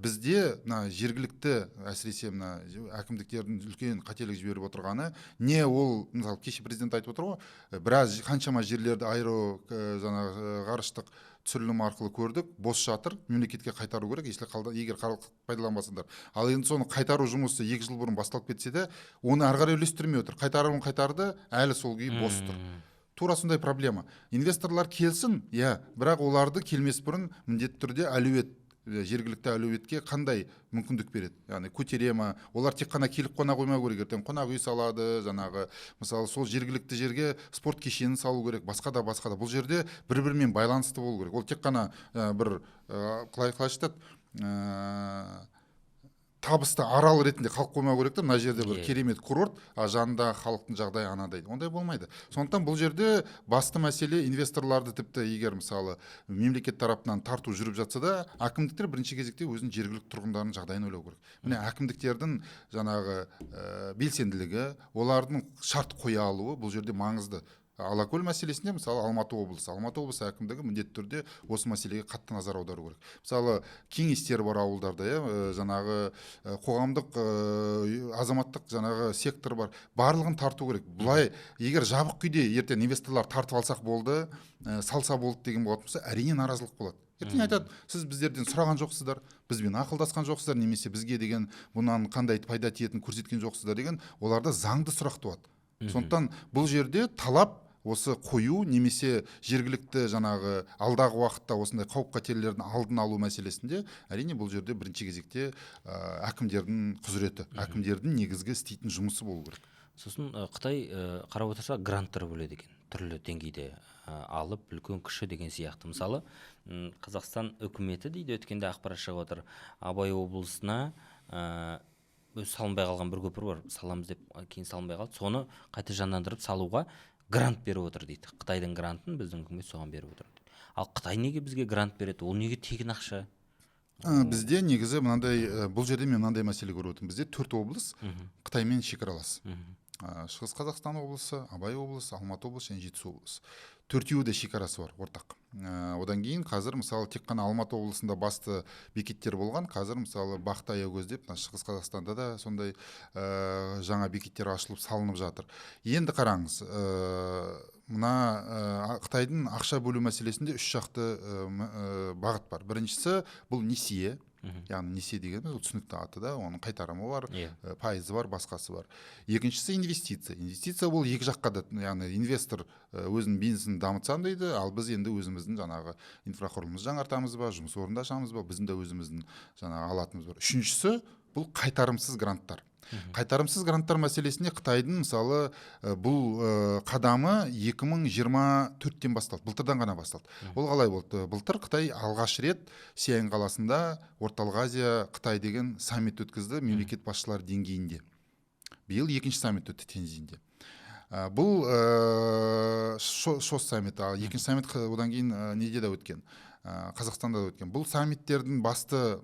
бізде мына жергілікті, әсіресе мына әкімдіктердің үлкен қателік жіберіп отырғаны не? Ол, мысалы, кеше президент айтып отыр ғой, біраз қаншама жерлерді аэро жаңағы ғарыштық түсірілім арқылы көрдік, бос жатыр, мемлекетке қайтару керек, если егер пайдаланбасаңдар. Ал енді соны қайтару жұмысы 2 жыл бұрын басталып кетсе де, оны ары қарай үйлестірмей отыр. Қайтаруын қайтарды, әлі сол күйі бос тұр. Тура сондай проблема. Инвесторлар келсін, иә, бірақ оларды келмес бұрын міндетті түрде әлеует Жергілікті әлеуетке қандай мүмкіндік береді, яғни көтере ма? Олар тек қана келіп қона қоймау керек, ертең қонақ үй салады, жаңағы мысалы сол жергілікті жерге спорт кешенін салу керек, басқа да, басқа да. Бұл жерде бір бірімен байланысты болу керек. Ол тек қана бір қалай айтады, табысты арал ретінде қалып қоймау керек та. Мына жерде бір керемет курорт, а жанындағы халықтың жағдайы анадай, ондай болмайды. Сондықтан бұл жерде басты мәселе инвесторларды, тіпті егер мысалы мемлекет тарапынан тарту жүріп жатса да, әкімдіктер бірінші кезекте өзінің жергілікті тұрғындарының жағдайын ойлау керек. Міне, әкімдіктердің жаңағы белсенділігі, олардың шарт қоя алуы бұл жерде маңызды. Алакөл мәселесінде мысалы Алматы облысы әкімдігі міндетті түрде осы мәселеге қатты назар аудару керек. Мысалы, кеңестер бар ауылдарда, иә, жаңағы қоғамдық, азаматтық жаңағы сектор бар, барлығын тарту керек. Былай егер жабық күйде ертең инвесторлар тартып алсақ болды, салса болды деген болатын болса, әрине, наразылық болады. Ертең айтады: «Сіз біздерден сұраған жоқсыздар, бізбен ақылдасқан жоқсыздар немесе бізге деген бұнан қандай пайда тиетінін көрсеткен жоқсыздар» деген оларда заңды сұрақ туады. Сондықтан бұл жерде талап осы қою немесе жергілікті жаңағы алдағы уақытта осындай қауіп қатерлердің алдын алу мәселесінде, әрине, бұл жерде бірінші кезекте әкімдердің құзыреті, әкімдердің негізгі істейтін жұмысы болу керек. Сосын Қытай, қарап отырсақ, гранттар бөледі екен түрлі деңгейде, алып, үлкен, кіші деген сияқты. Мысалы, Қазақстан үкіметі дейді, өткенде ақпарат шығып отыр, Абай облысына өзі салынбай қалған бір көпір бар, саламыз деп, кейін салынбай қалды, соны қайта жандандырып салуға грант беріп отыр дейді. Қытайдың грантын біздің үкімет соған беріп отыр. Ал Қытай неге бізге грант береді? Ол неге тегін ақша? Бізде негізі мынандай, бұл жерде мен мынандай мәселе көріп отырмын: бізде төрт облыс Қытаймен шекаралас. Шығыс Қазақстан облысы, Абай облысы, Алматы облысы және Жетісу облысы, төртеуі де шекарасы бар ортақ. Одан кейін қазір мысалы тек қана Алматы облысында басты бекеттер болған, қазір мысалы Бақты, Аягөз деп мына Шығыс Қазақстанда да сондай жаңа бекеттер ашылып, салынып жатыр. Енді қараңыз, мына Қытайдың ақша бөлу мәселесінде үш жақты бағыт бар. Біріншісі — бұл несие, яғни несие дегеніміз ол түсінікті аты да, оның қайтарымы бар, пайызы бар, басқасы бар. Екіншісі — инвестиция. Инвестиция ол екі жаққа да, яғни инвестор өзінің бизнесін дамытсам дейді, ал біз енді өзіміздің жаңағы инфрақұрылымымызды жаңартамыз ба, жұмыс орнын ашамыз ба, біздің де өзіміздің жаңағы алатынымыз бар. Үшіншісі — бұл қайтарымсыз гранттар. Қайтарымсыз гранттар мәселесінде Қытайдың мысалы бұл қадамы 2024-тен басталды, былтырдан ғана басталды. Ол қалай болды? Былтыр Қытай алғаш рет Сиань қаласында Орталық Азия — Қытай деген саммит өткізді мемлекет басшылары деңгейінде. Биыл екінші саммит өтті Тяньцзиньде. Бұл ШОС саммиті, ал екінші саммит одан кейін неде де өткен, Қазақстанда да өткен. Бұл саммиттердің басты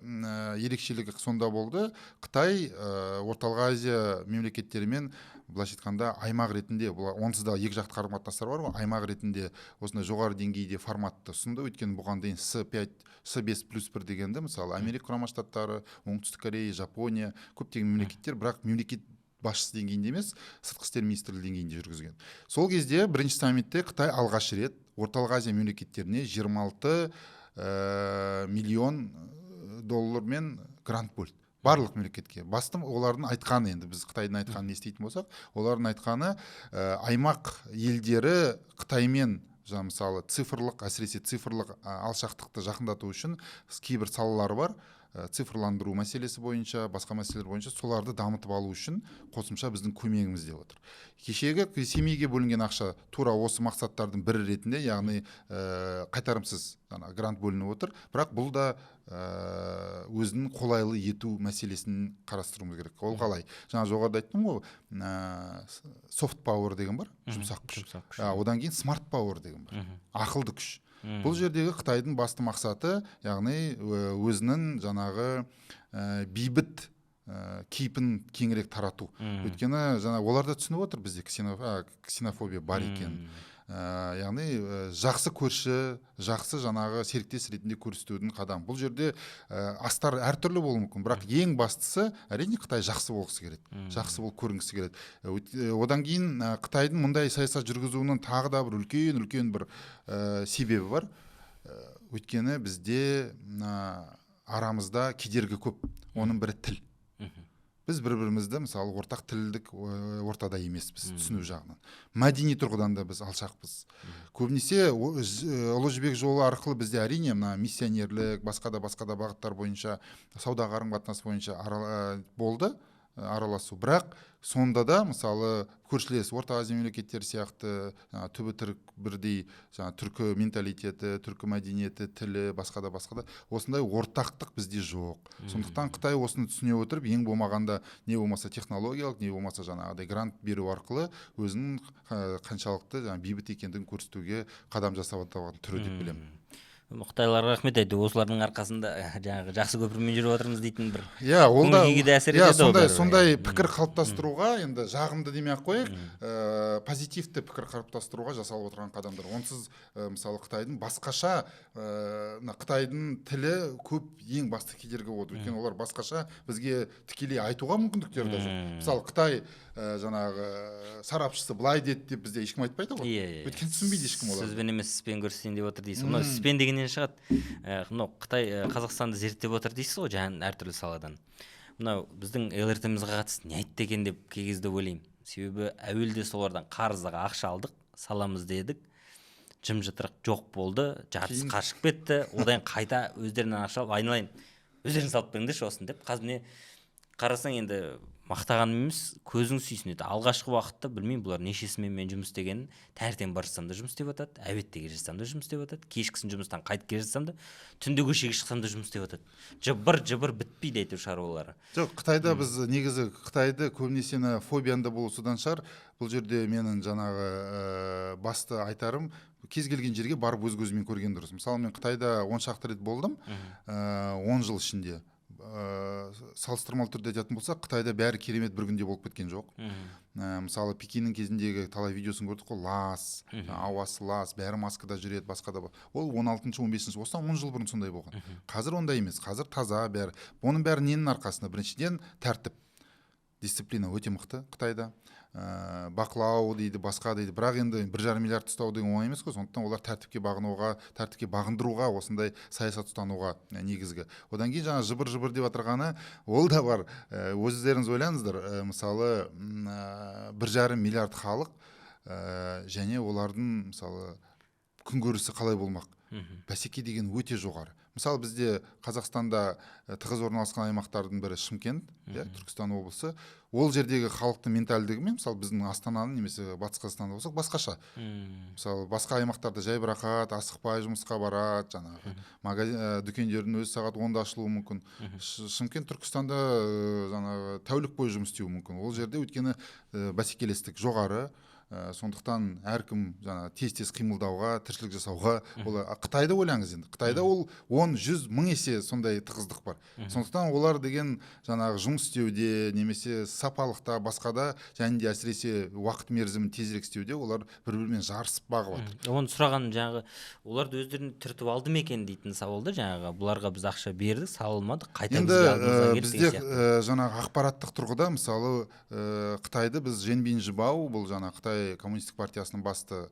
ерекшелігі сонда болды: Қытай Орталық Азия мемлекеттерімен, былайша айтқанда, аймақ ретінде, бұл онсыз да екі жақты қарым қатынастар бар ғой, аймақ ретінде осындай жоғары деңгейде форматты ұсынды. Өйткені бұған дейін С5, С5+1 дегенді мысалы Америка Құрама Штаттары, Оңтүстік Корея, Жапония, көптеген мемлекеттер, бірақ мемлекет басшысы деңгейінде емес, сыртқы істер министрлігі деңгейінде жүргізген. Сол кезде бірінші саммитте Қытай алғаш рет Орталық Азия мемлекеттеріне 26 миллион доллармен грант бөлді барлық мемлекетке. Басты олардың айтқаны, енді біз Қытайдың айтқанын еститін болсақ, олардың айтқаны аймақ елдері Қытаймен жаңа мысалы цифрлық, әсіресе цифрлық алшақтықты жақындату үшін кейбір салалары бар, цифрландыру мәселесі бойынша, басқа мәселелер бойынша, соларды дамытып алу үшін қосымша біздің көмегіміз деп отыр. Кешегі Семейге бөлінген ақша тура осы мақсаттардың бірі ретінде, яғни қайтарымсыз ана грант бөлініп отыр. Бірақ бұл да өзінің қолайлы ету мәселесін қарастыруымыз керек. Ол қалай? Жаңа жоғарыда айттым ғой, soft power деген бар, жұмсақ күш. Жұмсақ күш. Одан кейін smart power деген бар, ақылды күш. Бұл жердегі Қытайдың басты мақсаты, яғни өзінің жаңағы бейбіт кейпін кеңірек тарату. Өйткені жаңа олар да түсініп отыр бізде ксенофобия бар екенін. Яғни жақсы көрші, жақсы жаңағы серіктес ретінде көрсетудің қадамы. Бұл жерде астар әртүрлі болуы мүмкін, бірақ ең бастысы, әрине, Қытай жақсы болғысы келеді, жақсы болып көрінгісі келеді. Одан кейін Қытайдың мұндай саясат жүргізуінің тағы да бір үлкен үлкен бір себебі бар. Өйткені бізде мына арамызда кедергі көп, оның бірі — тіл. Біз бір бірімізді, мысалы, ортақ тілдік ортада емеспіз түсіну жағынан. Мәдени тұрғыдан да біз алшақпыз. Көбінесе Ұлы Жібек жолы арқылы бізде, әрине, мына миссионерлік, басқа да, басқа да бағыттар бойынша, сауда қарым қатынас бойынша болды араласу. Бірақ сонда да, мысалы, көршілес Орта Азия мемлекеттері сияқты жаңа түбі түрік, бірдей жаңа түркі менталитеті, түркі мәдениеті, тілі, басқа да, басқа да, осындай ортақтық бізде жоқ. Сондықтан Қытай осыны түсіне отырып, ең болмағанда, не болмаса технологиялық, не болмаса жаңағыдай грант беру арқылы өзінің қаншалықты жаңа бейбіт екендігін көрсетуге қадам жасап отырған түрі деп білемін. Қытайларға рахмет айту, осылардың арқасында жаңағы жақсы көпірмен жүріп жатырмыз дейтін бір Иә, ол да. көңіл күйге де әсер Иә, етеді ғой сондай бәрібір, сондай иә. пікір қалыптастыруға, енді жағымды демей ақ қояйық, позитивті пікір қалыптастыруға жасалып отырған қадамдар. Онсыз, мысалы, Қытайдың басқаша, мына Қытайдың тілі көп ең басты кедергі болды, өйткені олар басқаша бізге тікелей айтуға мүмкіндіктері де жоқ. Мысалы, Қытай жаңағы сарапшысы былай деді деп бізде ешкім айтпайды ғой, иә иә өйткені түсінбейді ешкім оларды. Сөзбен емес, іспен көрсетейін деп отыр дейсіз. Мынау іспен дегеннен шығады. Мынау Қытай Қазақстанды зерттеп отыр дейсіз ғой жаңа әртүрлі саладан. Мынау біздің ЛРТ-мізге қатысты не айтты екен деп кей кезде ойлаймын. Себебі әуелде солардан қарызға ақша алдық, саламыз дедік, жым жытырық жоқ болды, жартысы қашып кетті. Одан қайта өздерінен ақша алып, айналайын, өздерің салып беріңдерші осыны деп. Қазір міне қарасаң, енді мақтағаным емес, көзің сүйсінеді. Алғашқы уақытта білмеймін бұлар нешесімен мен жұмыс істегенін, таңертең бара жатсам да жұмыс істеп жатады, обедте келе жатсам да жұмыс істеп жатады, кешкісін жұмыстан қайтып келе жатсам да, түнде көшеге шықсам да жұмыс істеп жатады. Жыбыр жыбыр бітпейді әйтеуір шаруалары. Жоқ, Қытайда біз негізі Қытайды көбінесе мына фобияны да болу содан шығар. Бұл жерде менің жаңағы басты айтарым: кез келген жерге барып өз көзімен көрген дұрыс. Мысалы, мен Қытайда 10 шақты рет болдым 10 жыл ішінде. Салыстырмалы түрде айтатын болсақ, Қытайда бәрі керемет бір күнде болып кеткен жоқ. Мысалы, Пекиннің кезіндегі талай видеосын көрдік қой: лас, ауасы лас, бәрі маскада жүреді, басқа да. Ол 16-шы, 15-ші, осыдан 10 жыл бұрын сондай болған. Қазір ондай емес, қазір таза бәрі. Оның бәрі ненің арқасында? Біріншіден, тәртіп, дисциплина өте мықты Қытайда. Бақылау дейді, басқа дейді, бірақ енді 1,5 миллиард ұстау деген оңай емес қой. Сондықтан олар тәртіпке бағынуға, тәртіпке бағындыруға, осындай саясат ұстануға негізгі. Одан кейін жаңа жыбыр жыбыр деп отырғаны ол да бар. Өздеріңіз ойлаңыздар, мысалы, 1,5 миллиард халық, және олардың, мысалы, күнкөрісі қалай болмақ? Бәсеке деген өте жоғары. Мысалы, бізде Қазақстанда тығыз орналасқан аймақтардың бірі Шымкент, иә, Түркістан облысы. Ол жердегі халықтың ментальдігі мен, мысалы, біздің Астананың немесе Батыс Қазақстанда болсақ, басқаша. Мысалы, басқа аймақтарда жайбарақат, асықпай жұмысқа барады, жаңағы магазин, дүкендердің өзі сағат 10-да ашылуы мүмкін. Шымкент, Түркістанда жаңағы тәулік бойы жұмыс істеуі мүмкін ол жерде, өйткені бәсекелестік жоғары. Сондықтан әркім жаңа тез тез қимылдауға, тіршілік жасауға. Ол Қытайды ойлаңыз енді, Қытайда ол 10, 100, 1000 есе сондай тығыздық бар. Сондықтан олар деген жаңағы жұмыс істеуде немесе сапалықта, басқада, және де әсіресе уақыт мерзімін тезірек істеуде олар бір бірімен жарысып бағып жатыр. Оны сұрағаным, жаңағы оларды өздеріне түртіп алды ма екен дейтін сауал да. Жаңағы бұларға біз ақша бердік, салынмады, қайта Енді бізге алдымызға келді бізде деген сияқты. Жаңағы ақпараттық тұрғыда, мысалы, Қытайды біз Жэньминь жибао, бұл жаңа Қытай коммунистік партиясының басты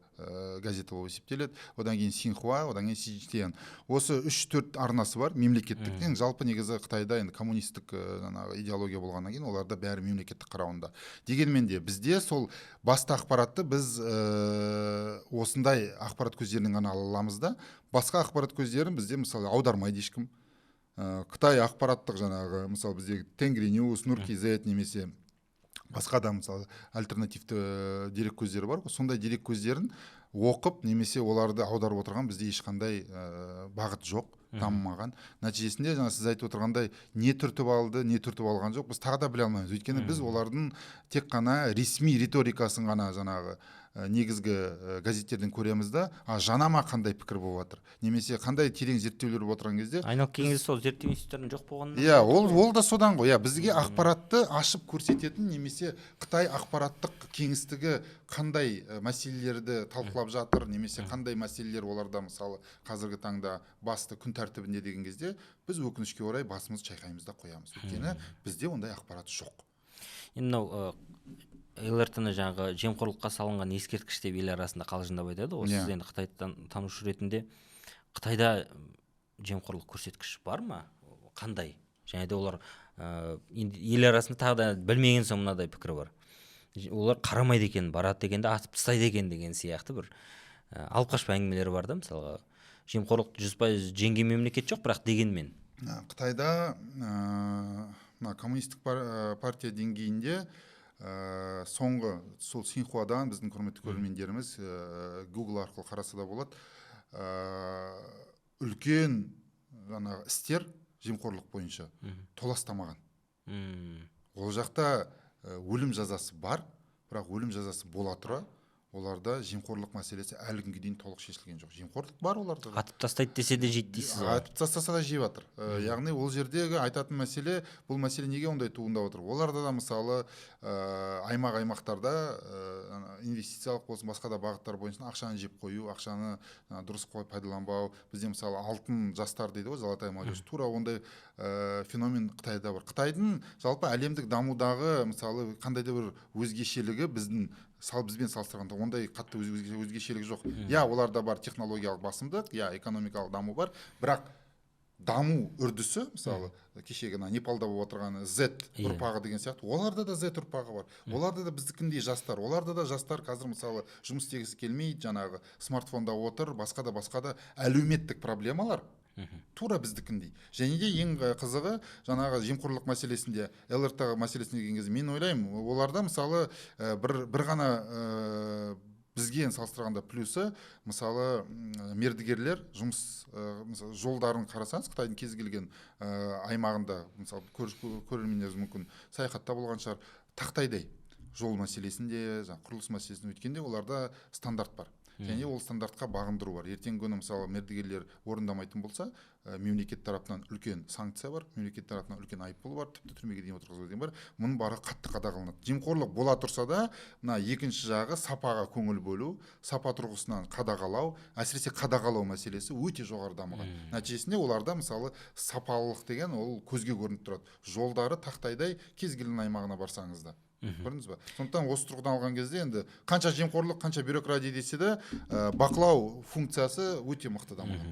газеті болып есептеледі, одан кейін Синхуа, одан кейін CGTN, осы үш төрт арнасы бар мемлекеттік. Енді жалпы негізі Қытайда енді коммунистік жаңағы идеология болғаннан кейін оларда бәрі мемлекеттік қарауында. Дегенмен де бізде сол басты ақпаратты біз осындай ақпарат көздерінен ғана ала аламыз да, басқа ақпарат көздерін бізде, мысалы, аудармайды ешкім. Қытай ақпараттық жаңағы, мысалы, біздегі Тенгри Ньюс, Нұр kz немесе басқа да, мысалы, альтернативті дерек көздері бар ғой, сондай дерек көздерін оқып немесе оларды аударып отырған бізде ешқандай бағыт жоқ, дамымаған. Нәтижесінде жаңа сіз айтып отырғандай, не түртіп алды, не түртіп алған жоқ, біз тағы да біле алмаймыз, өйткені біз олардың тек қана ресми риторикасын ғана жаңағы негізгі газеттерден көреміз да. А жанама қандай пікір болып жатыр немесе қандай терең зерттеулер болып отырған кезде Айналып келген кезде сол зерттеу институттарының жоқ болғанынан. Иә, ол да содан ғой, иә. Бізге ақпаратты ашып көрсететін немесе Қытай ақпараттық кеңістігі қандай мәселелерді талқылап жатыр немесе қандай мәселелер оларда, мысалы, қазіргі таңда басты күн тәртібінде деген кезде, біз, өкінішке орай, басымызды шайқаймыз да қоямыз, өйткені бізде ондай ақпарат жоқ. Енді мынау ЛРТ ны жаңағы жемқорлыққа салынған ескерткіш деп ел арасында қалжыңдап айтады ғой. Сіз Иә. енді Қытайдан танушы ретінде, Қытайда жемқорлық көрсеткіші бар ма, қандай және де олар Енді ел арасында тағы да білмеген соң мынадай пікір бар: олар қарамайды екен, барады екен де атып тастайды екен деген сияқты бір алып қашпа әңгімелер бар да. Мысалға, жемқорлықты 100% жеңген мемлекет жоқ, бірақ дегенмен. Қытайда мына коммунистік партия деңгейінде соңғы сол Синьхуадан біздің құрметті көрермендеріміз Google арқылы қараса да болады, үлкен жаңағы істер жемқорлық бойынша толастамаған. Ол жақта өлім жазасы бар, бірақ өлім жазасы бола тұра оларда жемқорлық мәселесі әлі күнге дейін толық шешілген жоқ. Жемқорлық бар оларда да. Атып тастайды десе де жейді дейсіз ғой. Атып тастаса да жеп жатыр. Яғни ол жердегі айтатын мәселе, бұл мәселе неге ондай туындап отыр? Оларда да мысалы аймақ аймақтарда инвестициялық болсын, басқа да бағыттар бойынша ақшаны жеп қою, ақшаны дұрыс пайдаланбау. Бізде мысалы алтын жастар дейді ғой, золотая молодежь, тура ондай феномен Қытайда бар. Қытайдың жалпы әлемдік дамудағы мысалы қандай да бір өзгешелігі біздің бізбен салыстырғанда ондай қатты өзгешелігі жоқ. Иә, оларда бар технологиялық басымдық, иә, экономикалық даму бар, бірақ даму үрдісі, мысалы, кешегі ана Непалда болып отырған Z ұрпағы деген сияқты, оларда да Z ұрпағы бар. Оларда да біздікіндей жастар, оларда да жастар қазір мысалы жұмыс істегісі келмейді, жаңағы смартфонда отыр, басқа да басқа да әлеуметтік проблемалар тура біздікіндей. Және де ең қызығы, жаңағы жемқорлық мәселесінде, ЛРТ мәселесіне келген кезде мен ойлаймын, оларда мысалы бір ғана бізге салыстырғанда плюсы, мысалы, мердігерлер жұмыс, мысалы, жолдарын қарасаңыз, Қытайдың кез келген аймағында, мысалы, көрермендеріңіз мүмкін саяхатта болған шығар, тақтайдай жол мәселесінде, жаңағы құрылыс мәселесінде, өйткенде оларда стандарт бар. Және ол стандартқа бағындыру бар. Ертеңгі күні мысалы мердігерлер орындамайтын болса, мемлекет тарапынан үлкен санкция бар, мемлекет тарапынан үлкен айыппұл бар, тіпті түрмеге дейін отырғызу деген бар. Мұның барлығы қатты қадағаланады. Жемқорлық бола тұрса да, мына екінші жағы сапаға көңіл бөлу, сапа тұрғысынан қадағалау, әсіресе қадағалау мәселесі өте жоғары дамыған. Нәтижесінде оларда мысалы сапалылық деген ол көзге көрініп тұрады. Жолдары тақтайдай, кез келген аймағына барсаңыз да. Көрдіңіз ба? Сондықтан осы тұрғыдан алған кезде енді қанша жемқорлық, қанша бюрократия десе де, бақылау функциясы өте мықты дамыған.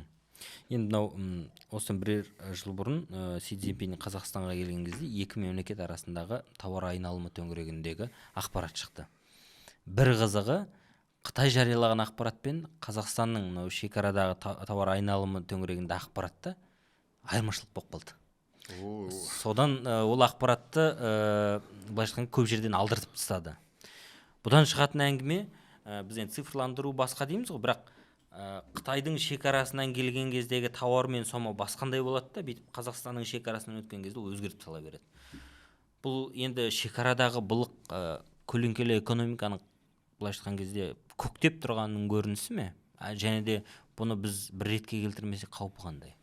Енді мынау осыдан бірер жыл бұрын Си Цзиньпин Қазақстанға келген кезде екі мемлекет арасындағы тауар айналымы төңірегіндегі ақпарат шықты. Бір қызығы, Қытай жариялаған ақпарат пен Қазақстанның мынау шекарадағы тауар айналымы төңірегінде ақпаратта айырмашылық болып қалды. Содан ол ақпаратты былайша айтқанда көп жерден алдыртып тастады. Бұдан шығатын әңгіме, біз енді цифрландыру басқа дейміз ғой, бірақ Қытайдың шекарасынан келген кездегі тауар мен сома басқандай болады да, бүйтіп Қазақстанның шекарасынан өткен кезде ол өзгертіп сала береді. Бұл енді шекарадағы былық, көлеңкелі экономиканың былайша айтқан кезде көктеп тұрғанының көрінісі ме? Және де бұны біз бір ретке келтірмесек қаупі қандай?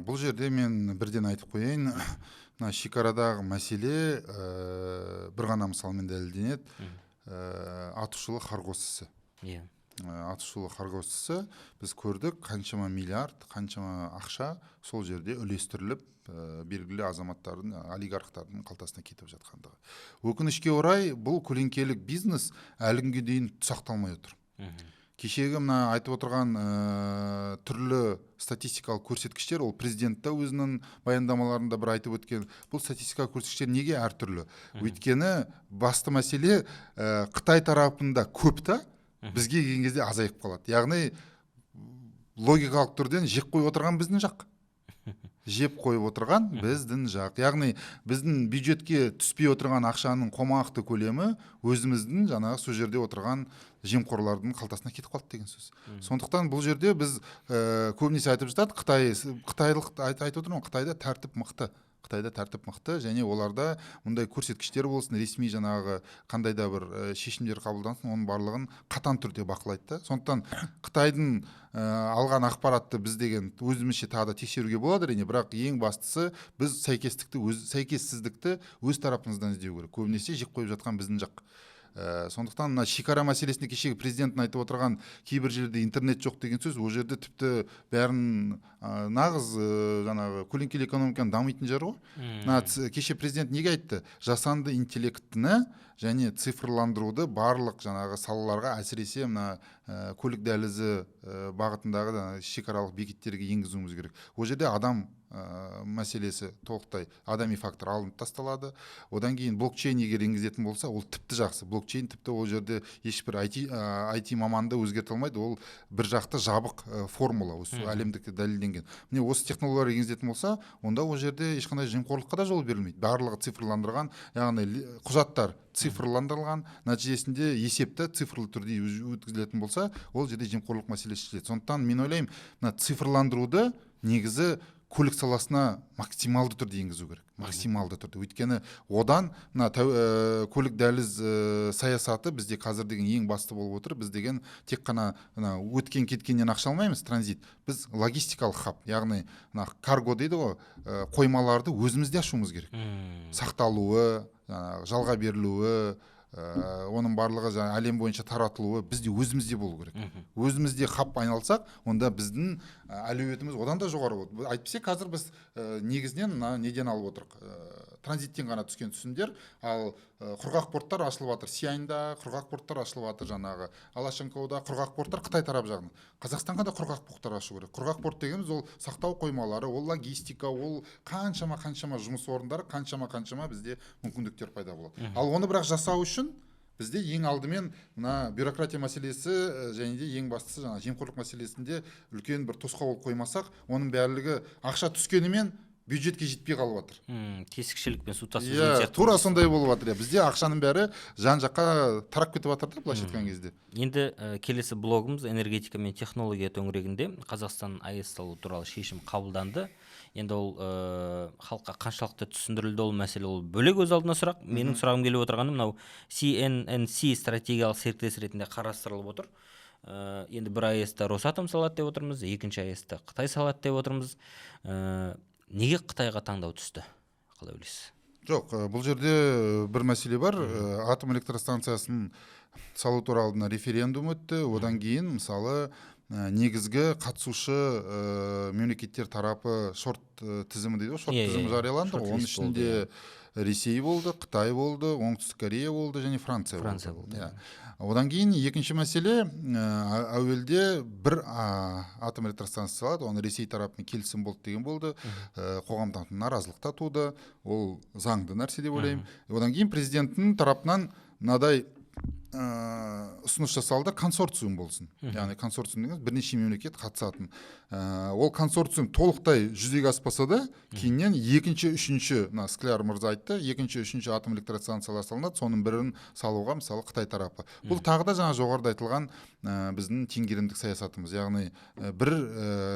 Бұл жерде мен бірден айтып қояйын, мына шекарадағы мәселе бір ғана мысалмен дәлелденеді. Атышулы Хоргос ісі. Атышулы Хоргос ісі, біз көрдік, қаншама миллиард, қаншама ақша сол жерде үлестіріліп, белгілі азаматтардың, олигархтардың қалтасына кетіп жатқандығы. Өкінішке орай, бұл көлеңкелік бизнес әлі күнге дейін тұсақталмай отыр. Кешегі мына айтып отырған түрлі статистикалық көрсеткіштер, ол президент та өзінің баяндамаларында бір айтып өткен, бұл статистикалық көрсеткіштер неге әртүрлі? Өйткені басты мәселе Қытай тарапында көп та, бізге келген кезде азайып қалады. Яғни логикалық түрден жеп қойып отырған біздің жақ. Жеп қойып отырған біздің жақ. Яғни біздің бюджетке түспей отырған ақшаның қомақты көлемі өзіміздің жаңағы сол жерде отырған жемқорлардың қалтасына кетіп қалды деген сөз. Сондықтан бұл жерде біз көбінесе айтып жатады, қытайлық айтып отырмын, Қытайда тәртіп мықты. Қытайда тәртіп мықты және оларда мұндай көрсеткіштер болсын, ресми жаңағы қандай да бір шешімдер қабылдансын, оның барлығын қатаң түрде бақылайды да. Сондықтан Қытайдың алған ақпаратты біз деген өзімізше тағы да тексеруге болады әрине, бірақ ең бастысы біз сәйкессіздікті өз тарапымыздан іздеу керек. Көбінесе жеп қойып жатқан біздің жақ. Сондықтан мына шекара мәселесінде кешегі президенттің айтып отырған кейбір жерде интернет жоқ деген сөз, ол жерде тіпті бәрін, нағыз жаңағы көлеңкелі экономиканың дамитын жері ғой. Мына кеше президент неге айтты? Жасанды интеллектіні және цифрландыруды барлық жаңағы салаларға, әсіресе мына көлік дәлізі бағытындағы жаңағы шекаралық бекеттерге енгізуіміз керек. Ол жерде адам мәселесі толықтай адами фактор алынып тасталады. Одан кейін блокчейн егер енгізетін болса, ол тіпті жақсы. Блокчейн тіпті ол жерде ешбір IT маманды өзгерте алмайды, ол бір жақты жабық формула, осы әлемдік дәлелденген. Міне, осы технологиялар енгізілетін болса, онда ол жерде ешқандай жемқорлыққа да жол берілмейді. Барлығы цифрландырған, яғни құжаттар цифрландырылған, нәтижесінде есепті цифрлы түрде өткізілетін болса, ол жерде жемқорлық мәселесі шешіледі. Сондықтан мен ойлаймын, мына цифрландыруды негізі көлік саласына максималды түрде енгізу керек, максималды түрде. Өйткені одан мына көлік дәліз саясаты бізде қазір деген ең басты болып отыр. Біз деген тек қана мына өткен кеткеннен ақша алмаймыз, транзит, біз логистикалық хаб, яғни мына карго дейді ғой, қоймаларды өзімізде ашуымыз керек. Сақталуы, жаңағы жалға берілуі, оның барлығы жаңа әлем бойынша таратылуы бізде өзімізде болу керек. Өзімізде хаб айналсақ, онда біздің әлеуетіміз одан да жоғары болады. Әйтпесе қазір біз негізінен мына неден алып отырық, транзиттен ғана түскен түсімдер. Ал құрғақ порттар ашылып жатыр, Сияньда құрғақ порттар ашылып жатыр, жаңағы Алашанькоуда құрғақ порттар Қытай тарап жағынан. Қазақстанға да құрғақ порттар ашу керек. Құрғақ порт дегеніміз ол сақтау қоймалары, ол логистика, ол қаншама қаншама жұмыс орындары, қаншама қаншама бізде мүмкіндіктер пайда болады. Ал оны бірақ жасау үшін бізде ең алдымен мына бюрократия мәселесі және де ең бастысы жаңа жемқорлық мәселесінде үлкен бір тосқауыл қоймасақ, оның барлығы ақша түскенімен бюджетке жетпей қалып жатыр. Тесікшілік пен су тасу Иә, сияқты. Тура сондай болып жатыр, иә. Бізде ақшаның бәрі жан жаққа тарап кетіп жатыр да, былайша айтқан кезде. Енді келесі блогымыз энергетика мен технология төңірегінде. Қазақстан АЭС салу туралы шешім қабылданды. Енді ол халыққа қаншалықты түсіндірілді, ол мәселе, ол бөлек, өз алдына сұрақ. Менің сұрағым келіп отырғаны мынау CNNC стратегиялық серіктес ретінде қарастырылып отыр. Енді бір АЭС-ті Росатом салады деп отырмыз, екінші АЭС-ті Қытай салады деп отырмыз. Неге Қытайға таңдау түсті, қалай ойлайсыз? Жоқ, бұл жерде бір мәселе бар. Атом электростанциясын салу туралы мына референдум өтті. Одан кейін, мысалы, негізгі қатысушы мемлекеттер тарапы шорт тізімі дейді ғой, шорт тізімі жарияланды ғой. Оның Шорт-лист болды. ішінде Ресей болды, Қытай болды, Оңтүстік Корея болды және Франция болды. Франция болды. Иә. Одан кейін екінші мәселе, әуелде бір атом электростанциясы салады, оны Ресей тарапымен келісім болды деген болды. Қоғамда наразылық та туды, ол заңды нәрсе деп ойлаймын. Одан кейін президенттің тарапынан мынадай ұсыныс жасалды: консорциум болсын. Яғни консорциум деген бірнеше мемлекет қатысатын. Ол консорциум толықтай жүзеге аспаса да, кейіннен екінші, үшінші, мына Скляр мырза айтты, екінші, үшінші атом электростанциялар салынады, соның бірін салуға, мысалы, Қытай тарапы. Бұл тағы да жаңа жоғарыда айтылған біздің теңгерімдік саясатымыз, яғни бір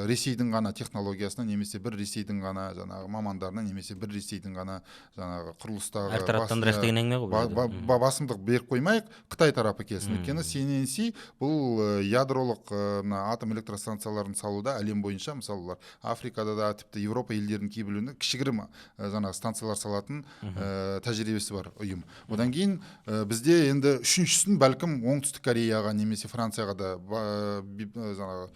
Ресейдің ғана технологиясына немесе бір Ресейдің ғана жаңағы мамандарына немесе бір Ресейдің ғана жаңағы құрылыстағы Әртараптандырайық деген әңгіме ғой бұл жерде. Басымдық беріп қоймайық, Қытай тарапы келсін. Өйткені CNNC бұл ядролық мына атом электростанцияларын салуда әлем бойынша, мысалы, олар Африкада да, тіпті Еуропа елдерінің кейбіреуінде кішігірім жаңағы станциялар салатын тәжірибесі бар ұйым. Одан кейін бізде енді үшіншісін бәлкім Оңтүстік Кореяға немесе Францияға да жаңағы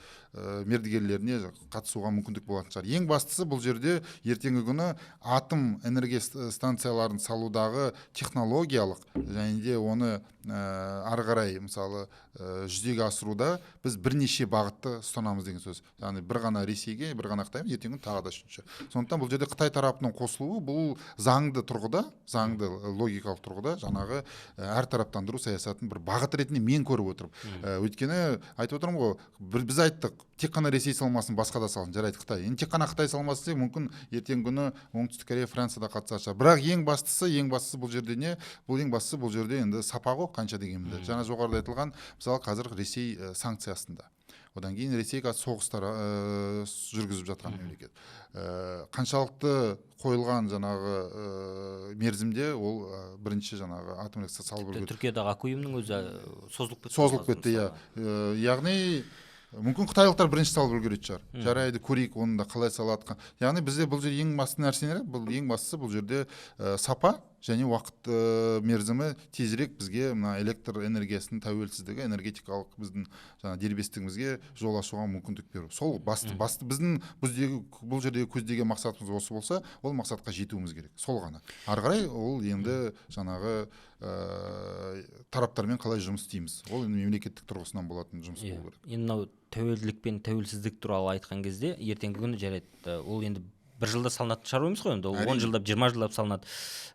мердігерлеріне қатысуға мүмкіндік болатын шығар. Ең бастысы, бұл жерде ертеңгі күні атом энергия станцияларын салудағы технологиялық және де оны ары қарай, мысалы, жүзеге асыруда біз бірнеше бағытты ұстанамыз деген сөз. Яғни бір ғана Ресейге, бір ғана Қытай емес, ертеңгі күні тағы да үшінші. Сондықтан бұл жерде Қытай тарапының қосылуы бұл заңды тұрғыда, заңды логикалық тұрғыда жаңағы әртараптандыру саясатын бір бағыт ретінде мен көріп отырмын. Өйткені айтып отырмын ғой, біз айттық, тек қана Ресей салмасын, басқа да салсын, жарайды, Қытай. Енді тек қана Қытай салмасын десек, мүмкін ертеңгі күні Оңтүстік Корея, Франция да қатысатын шығар. Бірақ ең бастысы бұл жерде не? Бұл ең бастысы бұл жерде енді сапа ғой, қанша дегенмен де. Жаңа жоғарыда айтылған, мысалы, қазір Ресей санкция астында. Одан кейін Ресей қазір соғыстар жүргізіп жатқан мемлекет. Қаншалықты қойылған жаңағы мерзімде ол бірінші жаңағы атом электростанция салып үлгерді. Түркиядағы Аккуюның өзі созылып кетті. Созылып кетті, иә. Яғни мүмкін қытайлықтар бірінші салып үлгеретін шығар. Жарайды, көрейік оны да қалай салады. Яғни бізде бұл жерде ең басты нәрсе не? Бұл ең бастысы бұл жерде сапа және уақыт мерзімі, тезірек бізге мына электр энергиясының тәуелсіздігі, энергетикалық біздің жаңа дербестігімізге жол ашуға мүмкіндік беру. Сол басты біздің бұл жердегі көздеген мақсатымыз осы болса, ол мақсатқа жетуіміз керек. Сол ғана. Ары қарай ол енді жаңағы тараптармен қалай жұмыс істейміз, ол енді мемлекеттік тұрғысынан болатын жұмыс болу керек. Енді мынау тәуелділік пен тәуелсіздік туралы айтқан кезде, ертеңгі күні, жарайды, ол енді бір жылда салынатын шаруа емес қой енді, ол 10 Әрине. жылдап, 20 жылдап салынады.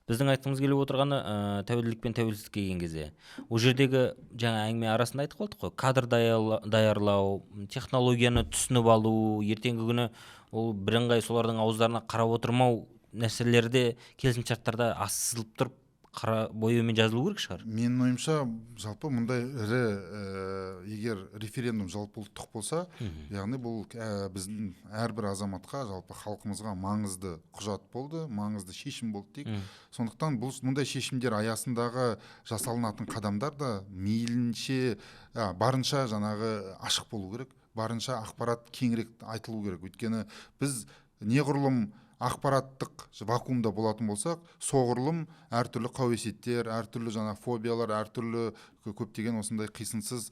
Біздің айтқымыз келіп отырғаны, тәуелділік пен тәуелсіздік келген кезде ол жердегі жаңа әңгіме арасында айтып қалдық қой, кадр даярлау, технологияны түсініп алу, ертеңгі күні ол бірыңғай солардың ауыздарына қарап отырмау нәрселерде келісімшарттарда асылып тұрып қара бояумен жазылу керек шығар. Менің ойымша, жалпы мұндай ірі, егер референдум жалпы ұлттық болса, яғни бұл біздің әрбір азаматқа, жалпы халқымызға маңызды құжат болды, маңызды шешім болды дейік. Сондықтан бұл мұндай шешімдер аясындағы жасалынатын қадамдар да мейлінше, барынша жаңағы ашық болу керек, барынша ақпарат кеңірек айтылу керек. Өйткені біз неғұрлым ақпараттық вакуумда болатын болсақ, соғұрлым әртүрлі қауесеттер, әртүрлі жаңа фобиялар, әртүрлі көптеген осындай қисынсыз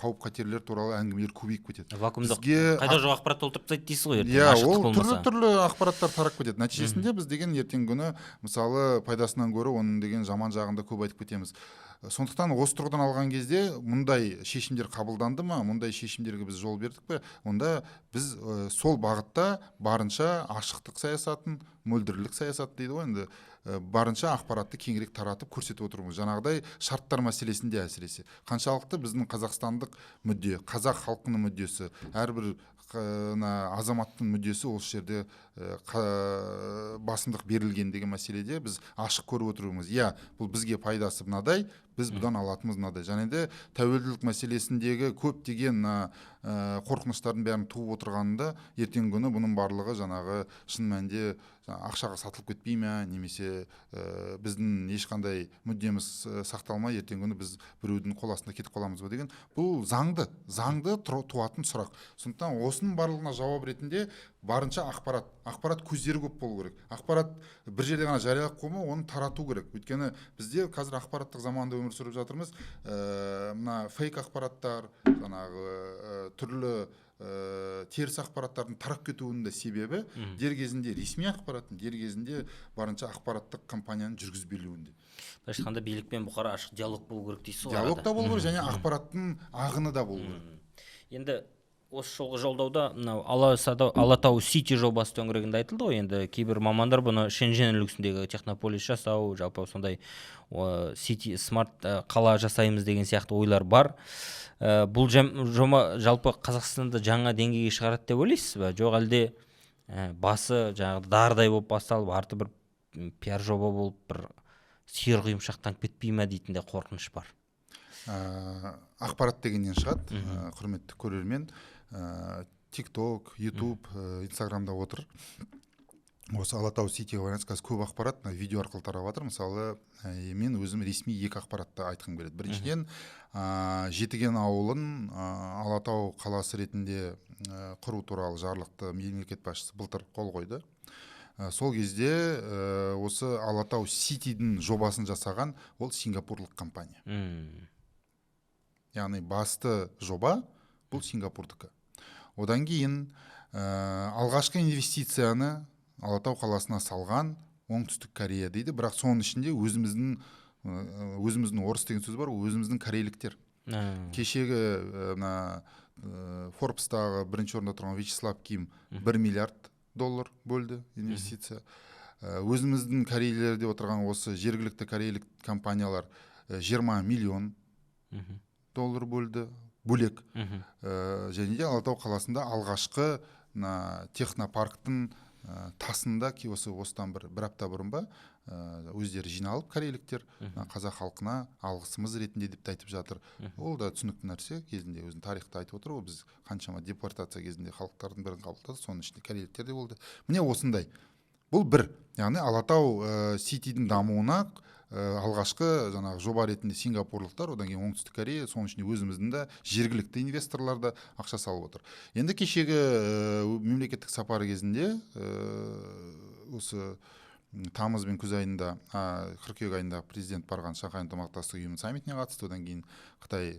қауіп қатерлер туралы әңгімелер көбейіп кетеді. Вакуумда Бізге қайда жоқ ақпарат толтырып тастайды дейсіз ғой ертең, Иә, ашықтық ол түрлі болмаса. түрлі ақпараттар тарап кетеді. Нәтижесінде біз деген ертеңгі күні, мысалы, пайдасынан гөрі оның деген жаман жағын да көп айтып кетеміз. Сондықтан осы тұрғыдан алған кезде, мұндай шешімдер қабылданды ма, мұндай шешімдерге біз жол бердік пе, онда біз сол бағытта барынша ашықтық саясатын, мөлдірлік саясаты дейді ғой енді, барынша ақпаратты кеңірек таратып, көрсетіп отыруымыз. Жаңағыдай шарттар мәселесінде әсіресе қаншалықты біздің қазақстандық мүдде, қазақ халқының мүддесі, әрбір мына азаматтың мүддесі осы жерде басымдық берілген деген мәселеде біз ашық көріп отыруымыз. Иә, бұл бізге пайдасы мынадай, біз бұдан алатынымыз мынадай. Және де тәуелділік мәселесіндегі көптеген мына қорқыныштардың бәрін туып отырғанында, ертеңгі күні бұның барлығы жаңағы шын мәнінде ақшаға сатылып кетпей ме, немесе біздің ешқандай мүддеміз сақталмай, ертеңгі күні біз біреудің қол астында кетіп қаламыз ба деген, бұл заңды туатын сұрақ. Сондықтан осының барлығына жауап ретінде барынша ақпарат көздері көп болу керек. Ақпарат бір жерде ғана жариялап қоймай, оны тарату керек. Өйткені бізде қазір ақпараттық заманда өмір сүріп жатырмыз. Мына фейк ақпараттар, жаңағы түрлі теріс ақпараттардың тарап кетуінің де себебі дер кезінде ресми ақпараттың, дер кезінде барынша ақпараттық кампанияның жүргізбелуінде. Былайша айтқанда, билік пен бұқара ашық диалог болу керек дейсіз ғой Диалог арада. та болу керек және ақпараттың ағыны да болу керек. Енді осы жолғы жолдауда мынау Алатау Сити жобасы төңірегінде айтылды ғой. Енді кейбір мамандар бұны Шенжен үлгісіндегі технополис жасау, жалпы сондай сити смарт қала жасаймыз деген сияқты ойлар бар. Бұл жоба жалпы Қазақстанды жаңа деңгейге шығарады деп ойлайсыз ба, жоқ әлде басы жаңағы дардай болып басталып, арты бір пиар жоба болып, бір сиыр құйымшақтанып кетпей ма дейтін де қорқыныш бар. Ақпарат дегеннен шығады. Құрметті көрермен, ТикТок, Ютуб, Инстаграмда отыр. Осы Алатау Ситиге байланысты қазір көп ақпарат мына видео арқылы тарап жатыр. Мысалы, мен өзім ресми екі ақпаратты айтқым келеді. Біріншіден, Жетіген ауылын Алатау қаласы ретінде құру туралы жарлықты мемлекет басшысы былтыр қол қойды. Сол кезде осы Алатау Ситидің жобасын жасаған ол сингапурлық компания. Яғни басты жоба бұл Сингапурдікі. Одан кейін алғашқы инвестицияны Алатау қаласына салған Оңтүстік Корея дейді, бірақ соның ішінде өзіміздің, орыс деген сөз бар ғой, өзіміздің корейліктер. Кешегі мына Форбстағы бірінші орында тұрған Вячеслав Ким 1 миллиард доллар бөлді инвестиция. Өзіміздің корейлер деп отырған осы жергілікті корейлік компаниялар 20 миллион доллар бөлді бөлек. Және де Алатау қаласында алғашқы мына технопарктың тасында осы осыдан бір апта бұрын ба, өздері жиналып корейліктер, мына қазақ халқына алғысымыз ретінде деп те айтып жатыр. Ол да түсінікті нәрсе, кезінде өзінің тарихта айтып отыр ғой, біз қаншама депортация кезінде халықтардың бірін қабылдадық, соның ішінде корейліктер де болды. Міне, осындай. Бұл бір, яғни Алатау Ситидің дамуына алғашқы жаңағы жоба ретінде сингапурлықтар, одан кейін Оңтүстік Корея, соның ішінде өзіміздің де жергілікті инвесторлар да ақша салып отыр. Енді кешегі мемлекеттік сапары кезінде, осы тамыз бен күз айында, қыркүйек айында президент барған Шанхай ынтымақтастық ұйымының саммитіне қатысты, одан кейін Қытай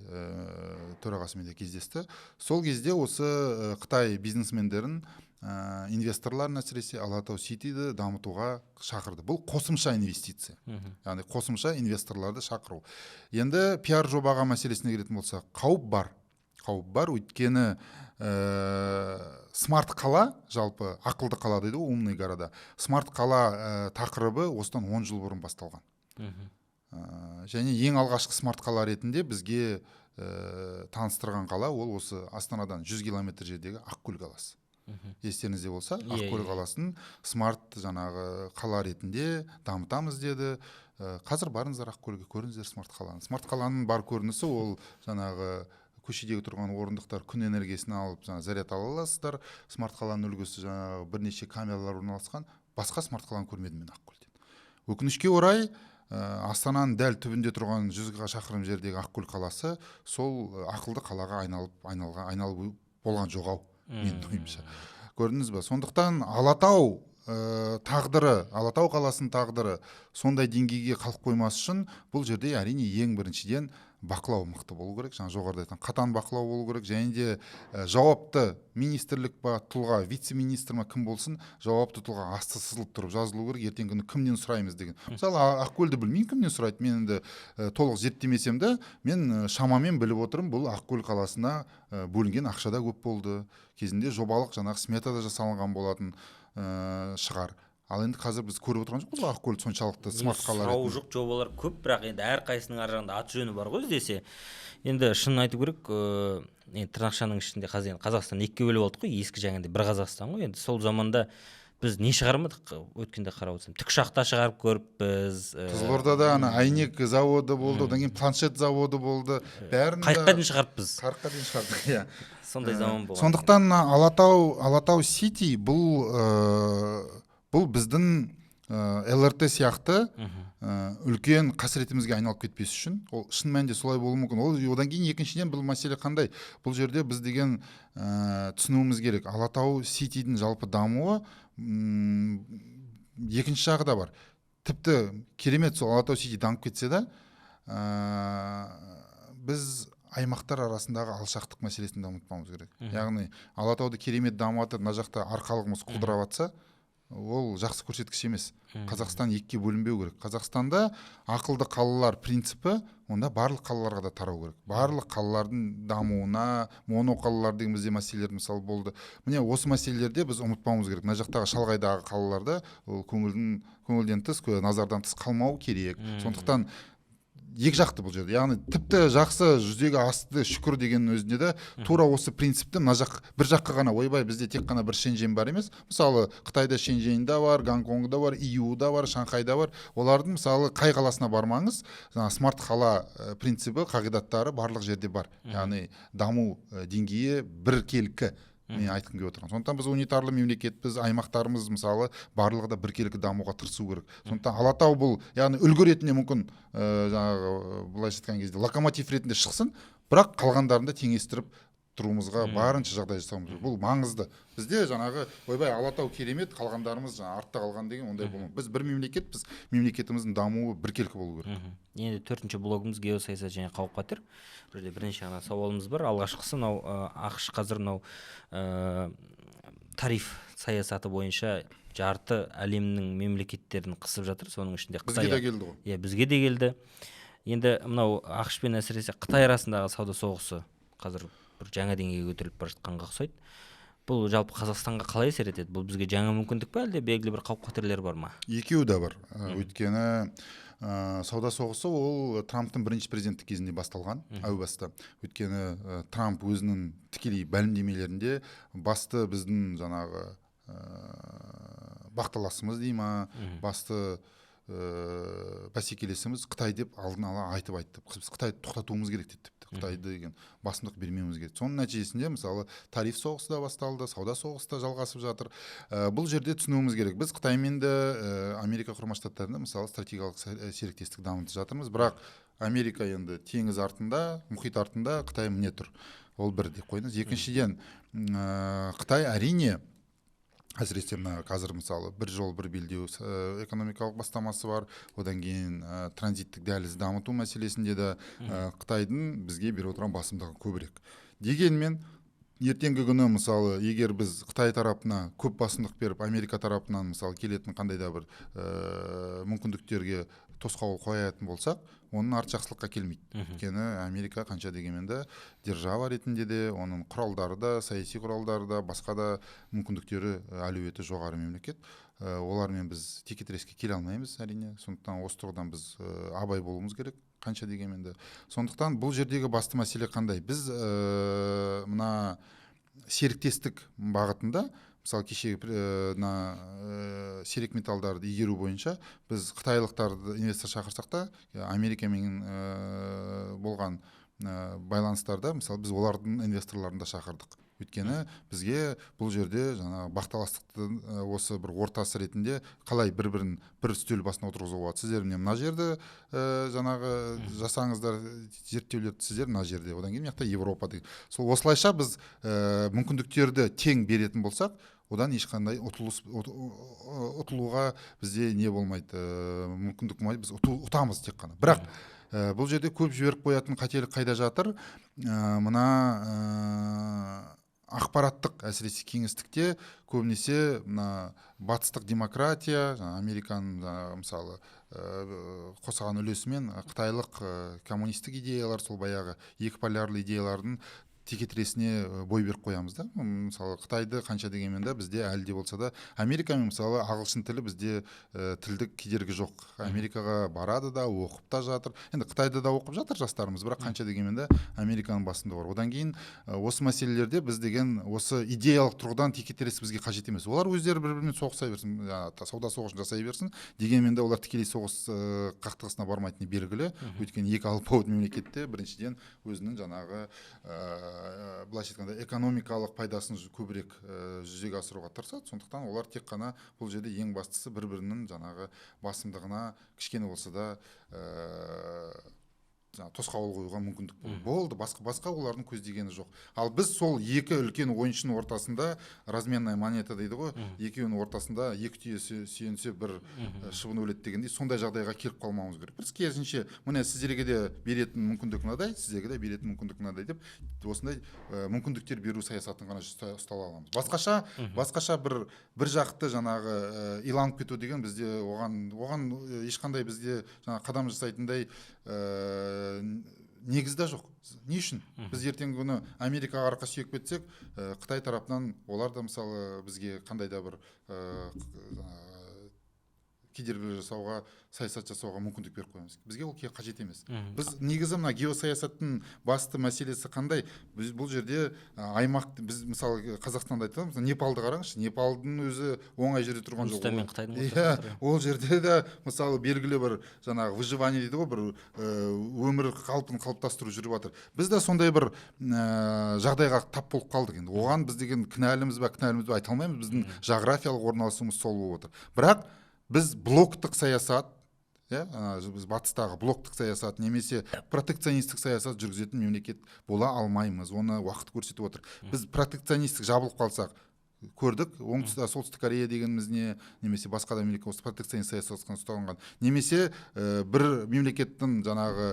төрағасымен де кездесті. Сол кезде осы Қытай бизнесмендерін, инвесторларын әсіресе Алатау Ситиді дамытуға шақырды. Бұл қосымша инвестиция, яғни қосымша инвесторларды шақыру. Енді пиар жобаға мәселесіне келетін болсақ, қауіп бар. Қауіп бар, өйткені смарт қала, жалпы ақылды қала дейді ғой, умный города. Смарт қала тақырыбы осыдан 10 жыл бұрын басталған. Және ең алғашқы смарт қала ретінде бізге таныстырған қала ол осы Астанадан 100 километр жердегі Ақкөл қаласы. Естеріңізде болса, Ақкөл қаласын смарт жаңағы қала ретінде дамытамыз деді. Қазір барыңыздар Ақкөлге, көріңіздер смарт қаланы. Смарт қаланың бар көрінісі ол жаңағы көшедегі тұрған орындықтар күн энергиясын алып, жаңа заряд ала аласыздар. Смарт қаланың үлгісі жаңағы бірнеше камералар орналасқан. Басқа смарт қаланы көрмедім мен Ақкөлден. Өкінішке орай, Астананың дәл түбінде тұрған 100 шақырым жердегі Ақкөл қаласы сол ақылды қалаға айналып болған жоқ ау, менің ойымша. Көрдіңіз ба? Сондықтан Алатау тағдыры, Алатау қаласының тағдыры сондай деңгейге қалып қоймас үшін бұл жерде әрине ең біріншіден бақылау мықты болу керек. Жаңа жоғарыда айтқан қатаң бақылау болу керек. Және де жауапты министрлік па, тұлға, вице-министр ма, кім болсын, жауапты тұлға асты сызылып тұрып жазылу керек. Ертеңгі күні кімнен сұраймыз деген. Мысалы, Ақкөлді білмеймін кімнен сұрайды. Мен енді толық зерттемесем де, мен шамамен біліп отырмын, бұл Ақкөл қаласына бөлінген ақша да көп болды. Кезінде жобалық жаңағы смета да жасалынған болатын шығар. Ал енді қазір біз көріп отырған жоқпыз ғой Ақкөл соншалықты смарт қала ретінде. Сұрау жоқ, жобалар көп, бірақ енді әрқайсысының ар жағында аты жөні бар ғой іздесе. Енді шынын айту керек, енді тырнақшаның ішінде қазір енді Қазақстан екіге бөліп алдық қой, ескі жаңа бір Қазақстан ғой. Енді сол заманда біз не шығармадық, өткенде қарап отырсам, тікұшақта шығарып көріппіз. Қызылордада ана әйнек заводы болды, одан кейін планшет заводы болды. Бәрін қайыққа дейін шығарыппыз. Қайыққа дейін шығардық, иә. Сондай заман болған. Сондықтан Алатау Сити бұл біздің ЛРТ сияқты үлкен қасіретімізге айналып кетпес үшін, ол шын мәнінде солай болуы мүмкін. Ол одан кейін екіншіден бұл мәселе қандай? Бұл жерде біз деген түсінуіміз керек. Алатау Ситидің жалпы дамуы екінші жағы да бар. Тіпті керемет сол Алатау Сити дамып кетсе де, біз аймақтар арасындағы алшақтық мәселесін де ұмытпауымыз керек. Яғни Алатауды керемет дамып жатыр, мына жақта арқалығымыз құлдырап жатса, ол жақсы көрсеткіш емес. Қазақстан екіге бөлінбеу керек. Қазақстанда ақылды қалалар принципі онда барлық қалаларға да тарау керек. Барлық қалалардың дамуына, моноқалалар деген бізде мәселелер мысалы болды. Міне осы мәселелерде біз ұмытпауымыз керек. Мына жақтағы шалғайдағы қалаларда ол көңілден тыс, назардан тыс қалмау керек. Сондықтан екі жақты бұл жерде. Яғни тіпті жақсы жүзеге асты шүкір дегеннің өзінде де тура осы принципті мына жақ бір жаққа ғана, ойбай бізде тек қана бір Шэньчжэнь бар емес. Мысалы Қытайда Шэньчжэньда бар, Гонконгда бар, Иуда бар, Шанхайда бар. Олардың мысалы қай қаласына бармаңыз, жаңа смарт қала принципі, қағидаттары барлық жерде бар. Яғни даму деңгейі біркелкі. Мен айтқым келіп отырған. Сондықтан біз унитарлы мемлекетпіз, аймақтарымыз мысалы барлығы да біркелкі дамуға тырысу керек. Сондықтан Алатау бұл, яғни үлгі ретінде мүмкін, жаңағы былайша айтқан кезде локомотив ретінде шықсын, бірақ қалғандарын да теңестіріп тұруымызға барынша жағдай жасауымыз керек. Бұл маңызды. Бізде жаңағы ойбай Алатау керемет, қалғандарымыз жаңа артта қалған деген ондай болмайды. Біз бір мемлекетпіз, мемлекетіміздің дамуы біркелкі болу керек. Енді төртінші блогымыз геосаясат және қауіп-қатер. Бұл жерде бірнеше ғана сауалымыз бар. Алғашқысы мынау ақш қазір мынау тариф саясаты бойынша жарты әлемнің мемлекеттерін қысып жатыр, соның ішінде Қытай. Бізге де келді ғой. Иә, бізге де келді. Енді мынау ақш пен әсіресе Қытай арасындағы сауда соғысы қазір бір жаңа деңгейге көтеріліп бара жатқанға ұқсайды. Бұл жалпы Қазақстанға қалай әсер етеді? Бұл бізге жаңа мүмкіндік пе, әлде белгілі бір қауіп-қатерлер бар ма? Екеуі де бар. Өйткені сауда соғысы ол Трамптың бірінші президенттік кезінде басталған әу баста. Өйткені Трамп өзінің тікелей мәлімдемелерінде басты біздің жаңағы бақталасымыз дей ма, басты бәсекелесіміз Қытай деп алдын ала айтып айтты. Біз Қытайды тоқтатуымыз керек деді тіпті. Қытайды деген басымдық бермеуіміз керек. Соның нәтижесінде мысалы тариф соғысы да басталды, сауда соғысы да жалғасып жатыр. Бұл жерде түсінуіміз керек. Біз Қытаймен де Америка Құрама Штаттарында мысалы стратегиялық серіктестік дамытып жатырмыз. Бірақ Америка енді теңіз артында, мұхит артында, Қытай міне тұр. Ол бір деп қойыңыз. Екіншіден, Қытай әрине әсіресе мына қазір мысалы бір жол бір белдеу экономикалық бастамасы бар, одан кейін транзиттік дәліз дамыту мәселесінде де Қытайдың бізге беріп отырған басымдығы көбірек. Дегенмен ертеңгі күні мысалы егер біз Қытай тарапына көп басымдық беріп, Америка тарапынан мысалы келетін қандай да бір мүмкіндіктерге тосқауыл қоятын болсақ, оның арты жақсылыққа келмейді. Өйткені Америка қанша дегенмен де держава ретінде де, оның құралдары да, саяси құралдары да, басқа да мүмкіндіктері, әлеуеті жоғары мемлекет. Олармен біз текетіреске келе алмаймыз, әрине. Сондықтан осы тұрғыдан біз абай болуымыз керек қанша дегенмен де. Сондықтан бұл жердегі басты мәселе қандай? Біз мына серіктестік бағытында, мысалы, кешегі мына сирек металдарды игеру бойынша біз қытайлықтарды инвестор шақырсақ та, Америкамен болған байланыстарда, мысалы, біз олардың инвесторларын да шақырдық. Өйткені бізге бұл жерде жаңағы бақталастықтың осы бір ортасы ретінде қалай бір бірін бір үстел басына отырғызуға болады. Сіздер міне мына жерді жаңағы жасаңыздар зерттеулерді, сіздер мына жерде, одан кейін мына жақта Европа деген. Сол осылайша біз мүмкіндіктерді тең беретін болсақ, одан ешқандай ұтылуға бізде не болмайды, мүмкіндік болмайды, біз ұтамыз тек қана. Бірақ бұл жерде көп жіберіп қоятын қателік қайда жатыр? Мына ақпараттық, әсіресе кеңістікте көбінесе мына батыстық демократия, жаңа Американың, мысалы, қосаған үлесімен қытайлық коммунистік идеялар, сол баяғы екі полярлы идеялардың текетіресіне бой беріп қоямыз да. Мысалы, Қытайды қанша дегенмен де бізде әлі де болса да Америкамен, мысалы, ағылшын тілі бізде тілдік кедергі жоқ. Америкаға барады да, оқып та жатыр. Енді Қытайда да оқып жатыр жастарымыз, бірақ қанша дегенмен де Американың басында бар. Одан кейін осы мәселелерде біз деген осы идеялық тұрғыдан текетірес бізге қажет емес. Олар өздері бір бірімен соғыса берсін, сауда соғысын жасай берсін. Дегенмен де олар тікелей соғыс қақтығысына бармайтыны белгілі. Өйткені екі алпауыт мемлекетте біріншіден өзінің жаңағы былайша айтқанда экономикалық пайдасын көбірек жүзеге асыруға тырысады. Сондықтан олар тек қана бұл жерде ең бастысы бір бірінің жаңағы басымдығына кішкене болса да жаңағы тосқауыл қоюға мүмкіндік болды. Басқа олардың көздегені жоқ. Ал біз сол екі үлкен ойыншының ортасында, разменная монета дейді ғой, екеуінің ортасында екі түйе сүйенсе бір шыбын өледі дегендей, сондай жағдайға келіп қалмауымыз керек. Біз керісінше, міне, сіздерге де беретін мүмкіндік мынадай, сіздерге де беретін мүмкіндік мынадай деп, осындай мүмкіндіктер беру саясатын ғана ұстала аламыз. Басқаша бір жақты жаңағы иланып кету деген бізде оған ешқандай бізде жаңағы қадам жасайтындай негіз де жоқ. Не үшін? Біз ертеңгі күні Америкаға арқа сүйеп кетсек, Қытай тарапынан олар да, мысалы, бізге қандай да бір кедергі жасауға, саясат жасауға мүмкіндік беріп қоямыз. Бізге ол қажет емес. Біз негізі мына геосаясаттың басты мәселесі қандай? Біз бұл жерде аймақ, біз, мысалы, Қазақстанда айтамыз, Непалды қараңызшы, Непалдың өзі оңай жерде тұрған жоқ. Үндістан мен Қытайдың Иә, ортасында тұр. ол жерде де, мысалы, белгілі бір жаңағы выживание дейді ғой, бір өмір қалпын қалыптастыру жүріп жатыр. Біз де сондай бір жағдайға тап болып қалдық енді. Оған біз деген кінәліміз ба, кінәліміз ба айта алмаймыз. Біздің жағрафиялық орналасуымыз сол болып отыр. Бірақ біз блоктық саясат, иә, біз батыстағы блоктық саясат немесе протекционистік саясат жүргізетін мемлекет бола алмаймыз. Оны уақыт көрсетіп отыр. Біз протекционистік жабылып қалсақ, көрдік, оңтүстік, Солтүстік Корея дегеніміз не, немесе басқа да мемлекет осы протекционист саясатқа ұстанған, немесе бір мемлекеттің жаңағы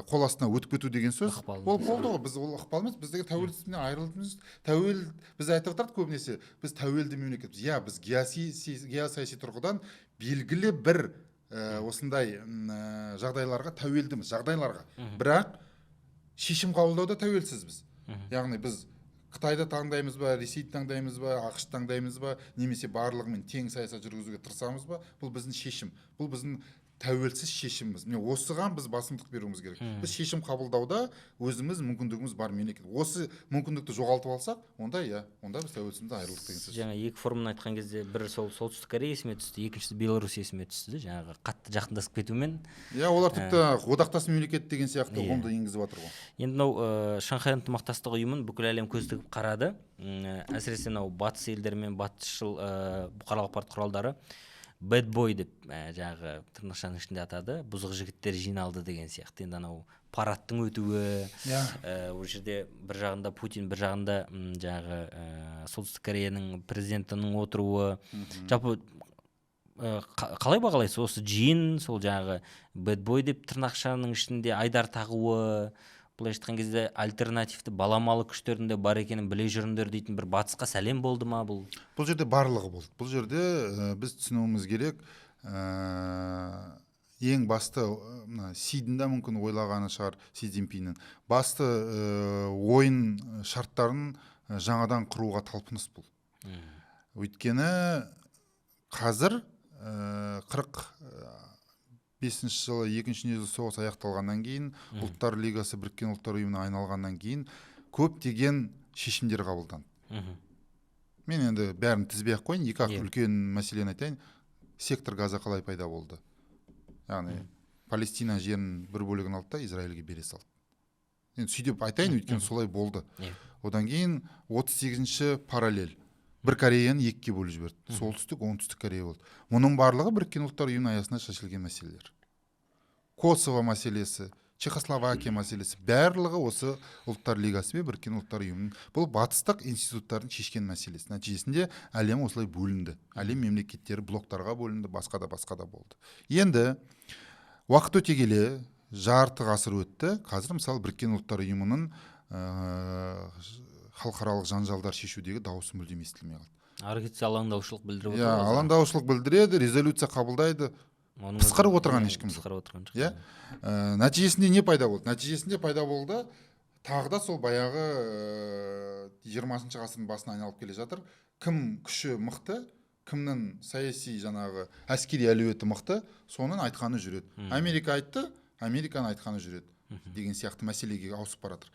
қол астына өтіп кету деген сөз Ықпалы. Ол болды ғой. Біз ол ықпал емес, біз деген тәуелсіздіктен айырылдымыз. Біз айтып отырады көбінесе, біз тәуелді мемлекетпіз. Иә, біз геосаяси тұрғыдан белгілі бір осындай жағдайларға тәуелдіміз, жағдайларға, бірақ шешім қабылдауда тәуелсізбіз. Яғни біз Қытайды таңдаймыз ба, Ресейді таңдаймыз ба, АҚШ таңдаймыз ба, немесе барлығымен тең саясат жүргізуге тырысамыз ба, бұл біздің шешім, бұл біздің тәуелсіз шешіміміз. Міне, осыған біз басымдық беруіміз керек. Біз шешім қабылдауда өзіміз мүмкіндігіміз бар мемлекет. Осы мүмкіндікті жоғалтып алсақ, онда, иә, онда біз тәуелсіздіктен айырылдық деген сөз. Жаңа екі форумын айтқан кезде бір сол Солтүстік Корея есіме түсті, екіншісі Беларусь есіме түсті де, жаңағы қатты жақындасып кетумен. Иә, олар тіпті одақтас мемлекет деген сияқты Иә. ұғымды енгізіп жатыр ғой. Енді мынау Шанхай ынтымақтастық ұйымын бүкіл әлем көз тігіп қарады. Әсіресе мынау батыс елдері мен батысшыл бұқаралық ақпарат құралдары bad boy деп, жаңағы тырнақшаның ішінде атады, бұзық жігіттер жиналды деген сияқты. Енді анау парадтың өтуі, ол жерде бір жағында Путин, бір жағында жаңағы Солтүстік Кореяның президентінің отыруы. Жалпы қалай бағалайсыз осы жиын, сол жаңағы bad boy деп тырнақшаның ішінде айдар тағуы, былайша айтқан кезде альтернативті баламалы күштердің де бар екенін біле жүріңдер дейтін бір батысқа сәлем болды ма бұл? Бұл жерде барлығы болды. Бұл жерде біз түсінуіміз керек, Ең басты мына Сидің да мүмкін ойлағаны шығар, Си Цзиньпиннің басты ойын шарттарын жаңадан құруға талпыныс бұл. Өйткені қазір 45-жылы Екінші дүниежүзілік соғыс аяқталғаннан кейін, Ұлттар Лигасы Біріккен Ұлттар Ұйымына айналғаннан кейін көптеген шешімдер қабылданды. Мен енді бәрін тізбей ақ қояйын, екі ақ үлкен мәселені айтайын. Сектор Газа қалай пайда болды? Яғни Палестина жерінің бір бөлігін алды да, Израильге бере салды. Енді сөйтіп айтайын, өйткені солай болды. Одан кейін 38-ші параллель, бір Кореяны екіге бөліп жіберді, Солтүстік, Оңтүстік Корея болды. Мұның барлығы Біріккен Ұлттар Ұйымының аясында шешілген мәселелер. Косово мәселесі, Чехословакия мәселесі, барлығы осы Ұлттар Лигасы мен Біріккен Ұлттар Ұйымының, бұл батыстық институттардың шешкен мәселесі. Нәтижесінде әлем осылай бөлінді, әлем мемлекеттері блоктарға бөлінді, басқа да, басқа да болды. Енді уақыт өте келе, жарты ғасыр өтті, қазір мысалы Біріккен Ұлттар Ұйымының халықаралық жанжалдар шешудегі дауысы мүлдем естілмей қалды. Ары кетсе, алаңдаушылық білдіріп отыр Иә, ғой қазір. алаңдаушылық білдіреді, резолюция қабылдайды. Оның Пысқырып отырған ешкім жоқ. Пысқырып отырған жоқ. Иә. Нәтижесінде не пайда болды? Нәтижесінде пайда болды тағы да сол баяғы 20-ғасырдың басына айналып келе жатыр: кім күші мықты, кімнің саяси, жаңағы әскери әлеуеті мықты, соның айтқаны жүреді. Америка айтты, Американың айтқаны жүреді деген сияқты мәселеге ауысып бара жатыр.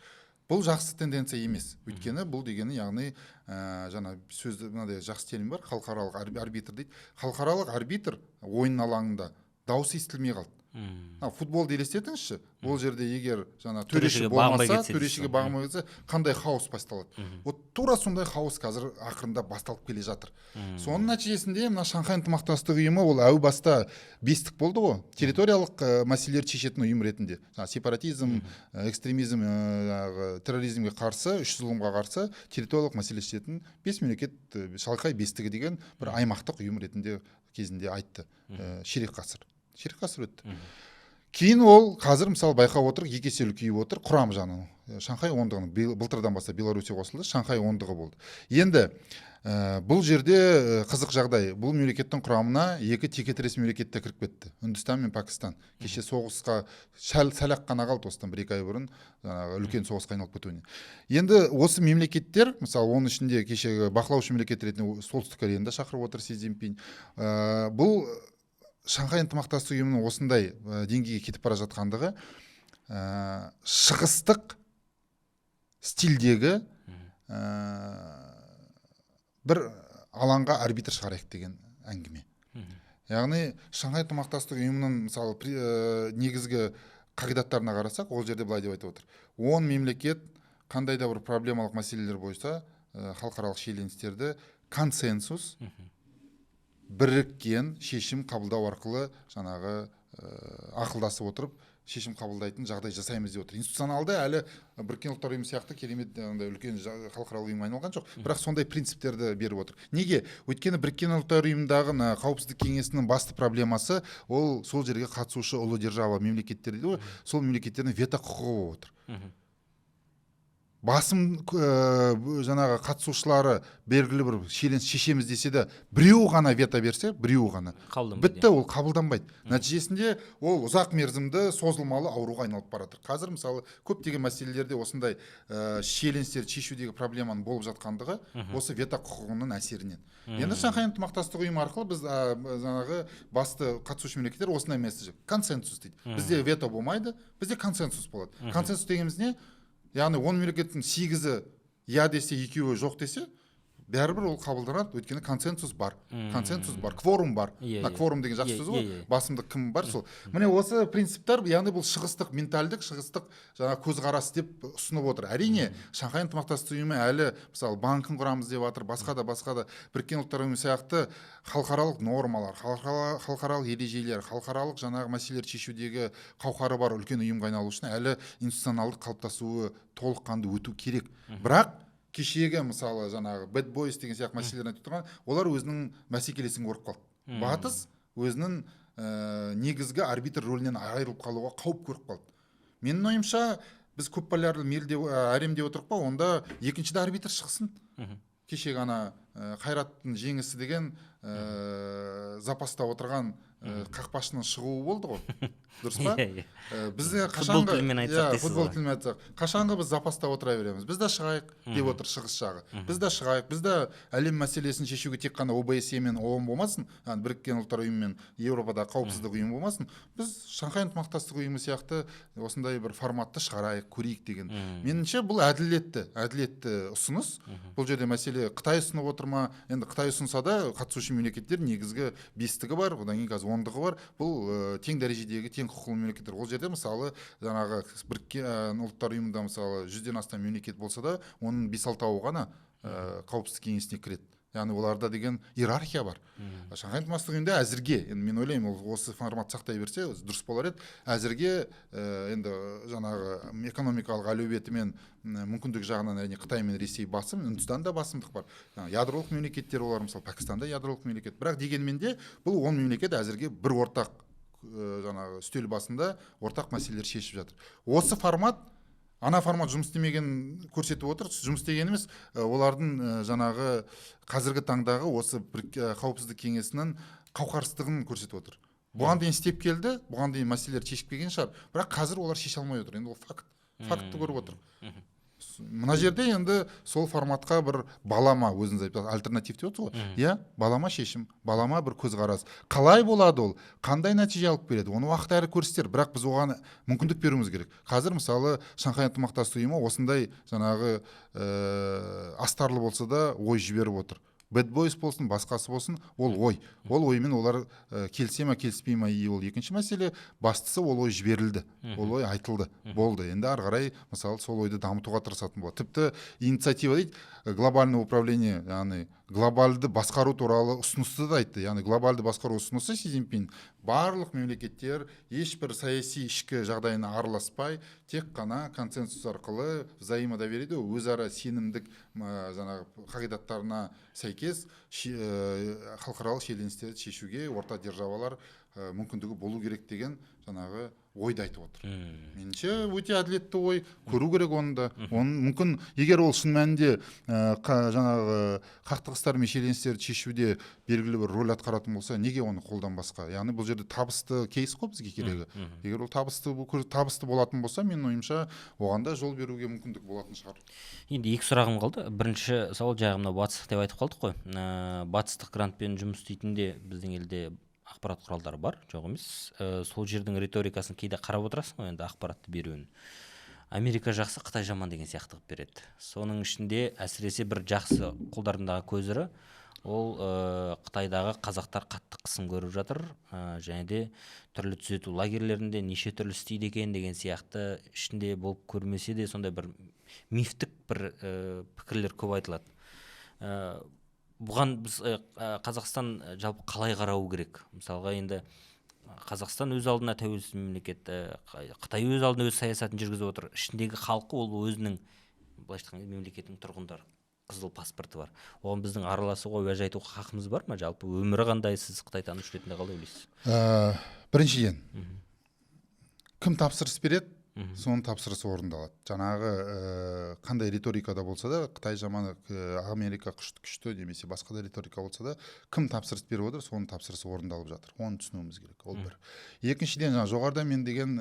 Бұл жақсы тенденция емес, өйткені бұл дегені, яғни жаңа сөзді, мынандай жақсы термин бар, халықаралық арбитр дейді. Халықаралық арбитр ойын алаңында дауысы естілмей қалды. Футболды елестетіңізші, ол жерде егер жаңа төреші Төрешіге бағынбай болмаса, кетсе дейсіз төрешіге ғой. бағынбай кетсе, қандай хаос басталады? Вот тура сондай хаос қазір ақырындап басталып келе жатыр. Соның нәтижесінде мына Шанхай ынтымақтастық ұйымы, ол әу баста бестік болды ғой, территориялық мәселелерді шешетін ұйым ретінде, жаңағы сепаратизм, экстремизм, жаңағы терроризмге қарсы, үш зұлымға қарсы территориялық мәселе шешетін бес мемлекет, Шанхай бестігі деген бір аймақтық ұйым ретінде кезінде айтты. Ширек ғасыр өтті. Кейін ол қазір мысалы байқап отыр, екі есе үлкейіп отыр құрам жағынан. Шанхай ондығының, биыл, былтырдан бастап Белоруссия қосылды, Шанхай ондығы болды. Енді бұл жерде қызық жағдай: бұл мемлекеттің құрамына екі текетірес мемлекет те кіріп кетті, Үндістан мен Пәкістан. Кеше соғысқа сәл сәл ақ қана қалды, осыдан 1-2 ай бұрын, жаңағы үлкен соғысқа айналып кетуіне. Енді осы мемлекеттер, мысалы, оның ішінде кешегі бақылаушы мемлекет ретінде Солтүстік Кореяны да шақырып отыр Си Цзиньпин. Бұл Шанхай ынтымақтастық ұйымының осындай деңгейге кетіп бара жатқандығы шығыстық стильдегі бір алаңға арбитр шығарайық деген әңгіме. Яғни Шанхай ынтымақтастық ұйымының мысалы негізгі қағидаттарына қарасақ, ол жерде былай деп айтып отыр: 10 мемлекет қандай да бір проблемалық мәселелер бойынша халықаралық шиеленістерді консенсус, біріккен шешім қабылдау арқылы, жаңағы ақылдасып отырып шешім қабылдайтын жағдай жасаймыз деп отыр. Институционалды әлі Біріккен Ұлттар Ұйымы сияқты керемет андай үлкен халықаралық ұйымға айналған жоқ, бірақ сондай принциптерді беріп отыр. Неге? Өйткені Біріккен Ұлттар Ұйымындағы мына Қауіпсіздік кеңесінің басты проблемасы ол сол жерге қатысушы ұлы держава мемлекеттер дейді ғой, сол мемлекеттердің вето құқығы болып отыр. Басым жаңағы қатысушылары белгілі бір шиеленіс шешеміз десе де, біреу ғана вето берсе, біреу ғана, Қабылданбайды. бітті, ол қабылданбайды. Нәтижесінде ол ұзақ мерзімді созылмалы ауруға айналып бара жатыр. Қазір мысалы көптеген мәселелерде осындай шиеленістерді шешудегі проблеманың болып жатқандығы осы вето құқығының әсерінен. Енді Шанхай ынтымақтастық ұйымы арқылы біз жаңағы басты қатысушы мемлекеттер осындай месседж, консенсус дейді, бізде вето болмайды, бізде консенсус болады. Консенсус дегеніміз не? Яғни 10 мемлекеттің сегізі иә десе, екеуі жоқ десе, бәрібір ол қабылданады, өйткені консенсус бар, консенсус бар, кворум бар. Мына кворум деген жақсы сөз ғой, басымдық кім бар, сол. Міне, осы принциптер, яғни бұл шығыстық ментальдік, шығыстық жаңағы көзқарас деп ұсынып отыр. Әрине, Шанхай ынтымақтастық ұйымы әлі мысалы банкін құрамыз деп жатыр, басқа да, басқа да Біріккен Ұлттар Ұйымы сияқты халықаралық нормалар, халықаралық ережелер, халықаралық жаңағы мәселелерді шешудегі қауқары бар үлкен ұйымға айналу үшін әлі институционалдық қалыптасуы толыққанды өту керек. Бірақ кешегі мысалы жаңағы Bad Boys деген сияқты мәселелерін айтып тұрған, олар өзінің бәсекелесін көріп қалды. Батыс өзінің негізгі арбитр рөлінен айырылып қалуға қауіп көріп қалды. Менің ойымша, біз көпполярлы мир деп, әлем деп отырмық па, онда екінші де арбитр шықсын. Кешегі ана Қайраттың жеңісі деген запаста отырған қақпашының шығуы болды ғой, дұрыс па? Біз футбол тілімен айтсақ, футбол тілімен айтсақ, қашанғы біз запаста отыра береміз? Біз де шығайық деп отыр шығыс жағы. Біз де шығайық, біз де әлем мәселесін шешуге тек қана ОБСЕ мен ООН болмасын, яғни Біріккен Ұлттар Ұйымы мен Еуропада қауіпсіздік ұйымы болмасын, біз Шанхай ынтымақтастық ұйымы сияқты осындай бір форматты шығарайық, көрейік деген. Меніңше, бұл әділетті ұсыныс. Бұл жерде мәселе Қытай ұсынып отыр ма? Енді Қытай ұсынса да, қатысушы мемлекеттер негізгі бестігі бар, одан кейін қазір ондығы бар. Бұл тең дәрежедегі, тең құқылы мемлекеттер. Ол жерде мысалы жаңағы Біріккен Ұлттар Ұйымында мысалы 100-ден астам мемлекет болса да, оның 5-6-ауы ғана қауіпсіздік кеңесіне кіреді. Яғни оларда деген иерархия бар. Шанхай ынтымақтастық ұйымында әзірге, енді мен ойлаймын, ол осы формат сақтай берсе дұрыс болар еді. Әзірге енді жаңағы экономикалық әлеуеті мен мүмкіндік жағынан әрине Қытай мен Ресей басым, Үндістанда басымдық бар. Ядролық мемлекеттер олар, мысалы Пәкістанда ядролық мемлекет. Бірақ дегенмен де бұл 10 мемлекет әзірге бір ортақ жаңағы үстел басында ортақ мәселелер шешіп жатыр. Осы формат, ана формат жұмыс істемеген көрсетіп отыр. Жұмыс істеген емес, олардың жаңағы қазіргі таңдағы осы қауіпсіздік кеңесінің қауқарсыздығын көрсетіп отыр. Бұған дейін істеп келді, бұған дейін мәселелер шешіп келген шығар, бірақ қазір олар шеше алмай отыр. Енді ол факт, фактты көріп отыр. Мына жерде енді сол форматқа бір балама, өзіңіз айтып альтернатив деп отырсыз ғой, иә, балама шешім, балама бір көзқарас. Қалай болады ол, қандай нәтиже алып келеді, оны уақыт әрі көрсетер, бірақ біз оған мүмкіндік беруіміз керек. Қазір мысалы Шанхай ынтымақтастық ұйымы осындай жаңағы астарлы болса да ой жіберіп отыр. Bad Boys болсын, басқасы болсын, ол ой. Ол оймен олар келісе ма, келіспей ма, ол екінші мәселе. Бастысы ол ой жіберілді, ол ой айтылды, болды. Енді ары қарай мысалы сол ойды дамытуға тырысатын болады. Тіпті инициатива дейді, глобальное управление, яғни глобальды басқару туралы ұсынысты да айтты. Яғни глобальды басқару ұсынысы Си Цзиньпин барлық мемлекеттер ешбір саяси ішкі жағдайына араласпай, тек қана консенсус арқылы, взаимодоверие, өзара сенімдік жаңағы қағидаттарына сәйкес халықаралық шиеленістерді шешуге орта державалар мүмкіндігі болу керек деген жаңағы ойды айтып отыр. Меніңше, өте әділетті ой, көру керек оны да. Оның мүмкін, егер ол шын мәнінде жаңағы қақтығыстар мен шиеленістерді шешуде белгілі бір рөл атқаратын болса, неге оны қолданбасқа? Яғни бұл жерде табысты кейс қой бізге керегі. Егер ол табысты болатын болса, менің ойымша, оған да жол беруге мүмкіндік болатын шығар. Енді екі сұрағым қалды. Бірінші сауал, жаңағы мынау батыстық деп айтып қалдық қой. Батыстық грантпен жұмыс істейтін де біздің елде ақпарат құралдары бар, жоқ емес. Сол жердің риторикасын кейде қарап отырасың ғой, енді ақпаратты беруін. Америка жақсы, Қытай жаман деген сияқты қылып береді. Соның ішінде әсіресе бір жақсы қолдарындағы көзірі ол Қытайдағы қазақтар қатты қысым көріп жатыр, және де түрлі түзету лагерлерінде неше түрлі істейді екен деген сияқты, ішінде болып көрмесе де сондай бір мифтік бір пікірлер көп айтылады. Бұған біз Қазақстан жалпы қалай қарау керек? Мысалға, енді Қазақстан өз алдына тәуелсіз мемлекет, Қытай өз алдына өз саясатын жүргізіп отыр. Ішіндегі халқы ол өзінің, былайша айтқан кезде, мемлекеттің тұрғындары, қызыл паспорты бар. Оған біздің араласуға, уәж айтуға хақымыз бар ма? Жалпы өмірі қандай, сіз қытайтанушы ретінде қалай ойлайсыз? Біріншіден, кім тапсырыс береді, соның тапсырысы орындалады. Жаңағы қандай риторикада болса да, Қытай жаман, Америка күшті немесе басқа да риторика болса да, кім тапсырыс беріп отыр, соның тапсырысы орындалып жатыр. Оны түсінуіміз керек. Ол бір. Екіншіден, жаңа жоғарыда мен деген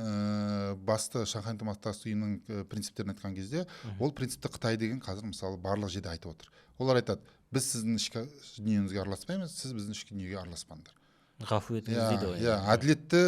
басты Шанхай ынтымақтастық ұйымының принциптерін айтқан кезде, ол принципті Қытай деген қазір мысалы барлық жерде айтып отыр. Олар айтады: біз сіздің ішкі дүниеңізге араласпаймыз, сіз біздің ішкі дүниеге араласпаңдар. Ғафу етіңіз дейді ғой. Иә, әділетті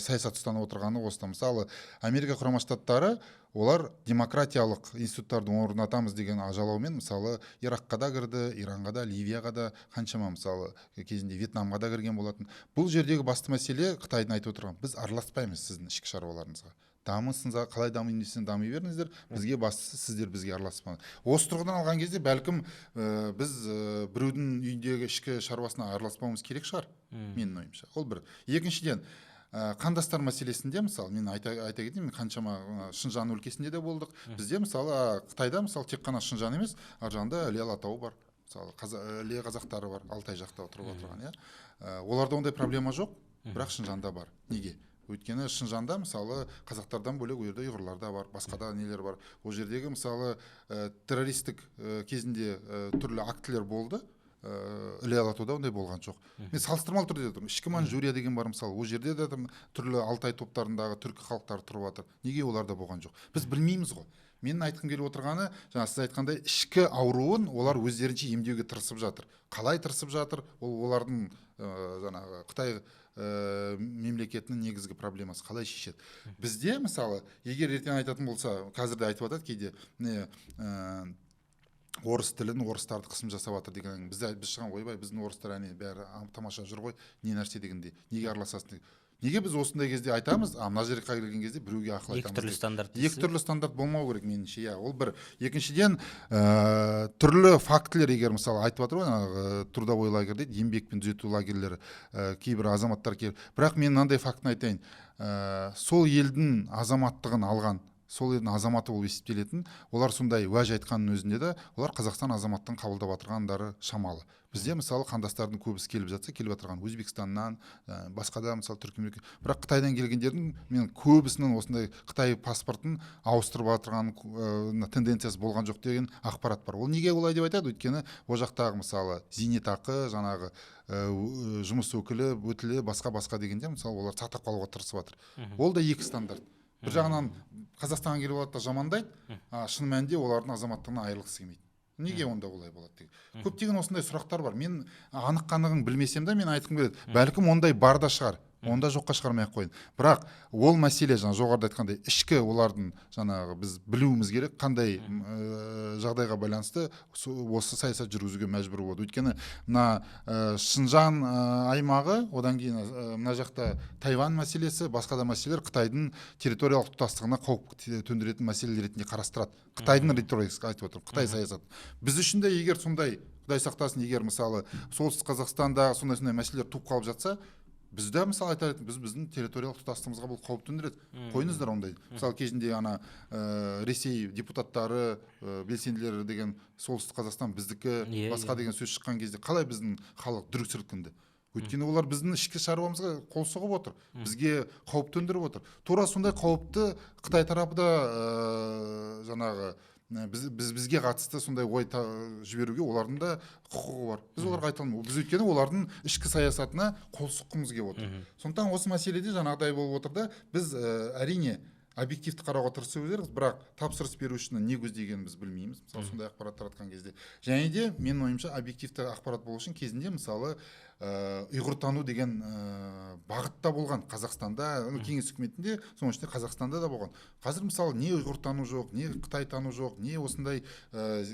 саясат ұстанып отырғаны осыда. Мысалы, Америка Құрама Штаттары, олар демократиялық институттарды орнатамыз деген жалаумен мысалы Иракқа да кірді, Иранға да, Ливияға да, қаншама мысалы кезінде Вьетнамға да кірген болатын. Бұл жердегі басты мәселе Қытайдың айтып отырған: біз араласпаймыз сіздің ішкі шаруаларыңызға, дамысын, қалай дамиын десең дами беріңіздер, бізге бастысы сіздер бізге араласпаңыз. Осы тұрғыдан алған кезде, бәлкім, біз біреудің үйіндегі ішкі шаруасына араласпауымыз керек шығар, менің ойымша. Ол бір. Екіншіден, қандастар мәселесінде мысалы мен айта кетейін, мен қаншама Шынжаң өлкесінде де болдық. Бізде мысалы Қытайда мысалы тек қана Шынжаң емес, ар жағында Іле Алатауы бар, мысалы Іле қазақтары бар, Алтай жақта тұрып отырған, иә. Оларда ондай проблема жоқ, бірақ Шынжаңда бар. Неге? Өйткені Шынжаңда мысалы қазақтардан бөлек ол жерде ұйғырлар да бар, басқа да нелер бар. Ол жердегі мысалы террористік кезінде түрлі актілер болды. Іле Алатауда ондай болған жоқ. Мен салыстырмалы түрде айтып отырмын. Ішкі Маньчжурия деген бар мысалы, ол жерде де түрлі Алтай топтарындағы түркі халықтары тұрып жатыр. Неге оларда болған жоқ? Біз білмейміз ғой. Менің айтқым келіп отырғаны, жаңа сіз айтқандай, ішкі ауруын олар өздерінше емдеуге тырысып жатыр. Қалай тырысып жатыр? Ол олардың жаңағы Қытай мемлекетінің негізгі проблемасы, қалай шешеді. Бізде мысалы, егер ертең айтатын болса, қазір де айтып жатады кейде, не орыс тілін, орыстарды қысым жасап жатыр деген. Бізде біз шығған, ойбай, біздің орыстар әне бәрі тамаша жүр ғой, не нәрсе дегендей, неге араласасың деген. Неге біз осындай кезде айтамыз, а мына жерге келген кезде біреуге ақыл Екі айтамыз түрлі деп. стандарт Екі дейсіз. түрлі стандарт болмау керек меніңше, иә, ол бір. Екіншіден, түрлі фактілер, егер мысалы айтып жатыр ғой, жаңағы трудовой лагерь дейді, еңбекпен түзету лагерьлері, кейбір азаматтар келіп, бірақ мен мынандай фактіні айтайын, сол елдің азаматтығын алған, сол елдің азаматы болып есептелетін, олар сондай уәж айтқанның өзінде де олар Қазақстан азаматтығын қабылдап жатырғандары шамалы. Бізде мысалы қандастардың көбісі келіп жатса, келіп жатырған Өзбекстаннан, басқа да мысалы түркі мемлекет, бірақ Қытайдан келгендердің мен көбісінің осындай Қытай паспортын ауыстырып жатырған тенденциясы болған жоқ деген ақпарат бар. Ол неге олай деп айтады? Өйткені ол жақтағы мысалы зейнетақы, жаңағы жұмыс өкілі, өтілі, басқа басқа дегенде, мысалы, олар сақтап қалуға тырысып жатыр. Ол да екі стандарт. Бір жағынан Қазақстанға келіп алады да жамандайды, а шын мәнінде олардың азаматтығынан айырылғысы келмейді. Неге онда олай болады деген көптеген осындай сұрақтар бар. Мен анық қанығын білмесем де, мен айтқым келеді, бәлкім, ондай бар да шығар, онда жоққа шығармай ақ қояйын. Бірақ ол мәселе, жаңа жоғарыда айтқандай, ішкі олардың жаңағы біз білуіміз керек, қандай жағдайға байланысты осы саясат жүргізуге мәжбүр болды. Өйткені мына Шынжаң аймағы, одан кейін мына жақта Тайвань мәселесі, басқа да мәселелер Қытайдың территориялық тұтастығына қауіп төндіретін мәселелер ретінде қарастырады. Қытайдың риторикасы айтып отырмын, Қытай саясаты. Біз үшін де егер сондай, Құдай сақтасын, егер мысалы Солтүстік Қазақстанда сондай сондай мәселелер туып қалып жатса, біз де мысалы айтар едік, біз біздің территориялық тұтастығымызға бұл қауіп төндіреді, қойыңыздар ондай. Мысалы, кезінде ана Ресей депутаттары, белсенділері деген Солтүстік Қазақстан біздікі, басқа деген сөз шыққан кезде қалай біздің халық дүр сілкінді. Өйткені олар біздің ішкі шаруамызға қол сұғып отыр, бізге қауіп төндіріп отыр. Тура сондай қауіпті Қытай тарапы да жаңағы бізге қатысты сондай ой жіберуге олардың да құқығы бар. Біз оларға айта алмаймыз, біз өйткені олардың ішкі саясатына қол сұққымыз келіп отыр. Сондықтан осы мәселеде жаңағыдай болып отыр да. Біз әрине объективті қарауға тырысу керекпіз, бірақ тапсырыс берушінің не көздегенін біз білмейміз мысалы сондай ақпарат таратқан кезде. Және де менің ойымша, объективті ақпарат болу үшін кезінде мысалы ұйғыртану деген бағытта болған Қазақстанда, ну, Кеңес үкіметінде, соның ішінде Қазақстанда да болған. Қазір мысалы не ұйғыртану жоқ, не қытайтану жоқ, не осындай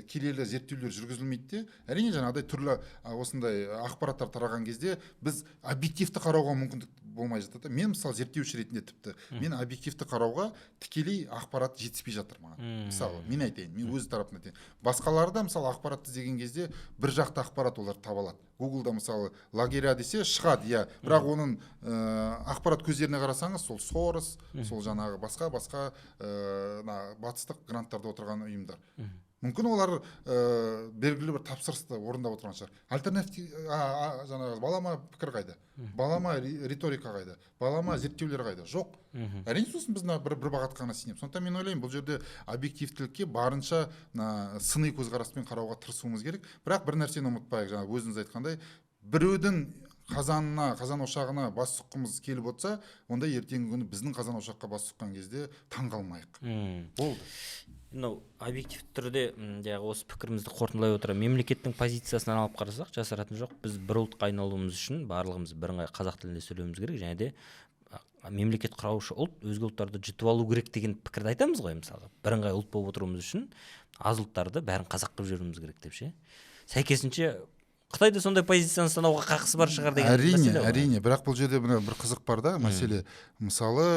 келелі зерттеулер жүргізілмейді де, әрине, жаңағыдай түрлі осындай ақпараттар тараған кезде біз объективті қарауға мүмкіндік болмай жатады да. Мен мысалы зерттеуші ретінде тіпті мен объективті қарауға тікелей ақпарат жетіспей жатыр маған. Мысалы, мен айтайын, мен өз тарапымнан айтайын, басқалары да мысалы ақпаратты іздеген кезде бір жақты ақпарат олар таба алады. Гуглда мысалы лагеря десе шығады, иә, бірақ оның ақпарат көздеріне қарасаңыз, сол Сорос, сол жаңағы басқа басқа мына батыстық гранттарда отырған ұйымдар. Мүмкін, олар белгілі бір тапсырысты орындап отырған шығар. Альтернатив, жаңағы балама пікір қайда, балама риторика қайда, балама зерттеулер қайда? Жоқ, әрине. Сосын біз мына бір бағытқа ғана сенеміз. Сондықтан мен ойлаймын, бұл жерде объективтілікке барынша мына сыни көзқараспен қарауға тырысуымыз керек. Бірақ бір нәрсені ұмытпайық, жаңа өзіңіз айтқандай, біреудің қазанына, қазан ошағына бас сұққымыз келіп отырса, онда ертеңгі күні біздің қазан ошаққа бас сұққан кезде таң қалмайық. Болды. Мынау объективті түрде жаңағы осы пікірімізді қорытындылай отыра, мемлекеттің позициясынан алып қарасақ, жасыратын жоқ, біз бір ұлтқа айналуымыз үшін барлығымыз бірыңғай қазақ тілінде сөйлеуіміз керек және де мемлекет құраушы ұлт өзге ұлттарды жұтып алу керек деген пікірді айтамыз ғой. Мысалға, бірыңғай ұлт болып отыруымыз үшін аз ұлттарды бәрін қазақ қылып жіберуіміз керек деп ше. Сәйкесінше, Қытай да сондай позицияны ұстануға қақысы бар шығар деген Әрине. мәселе ғой. Әрине, бірақ бұл жерде мына бір қызық бар да мәселе. Мысалы,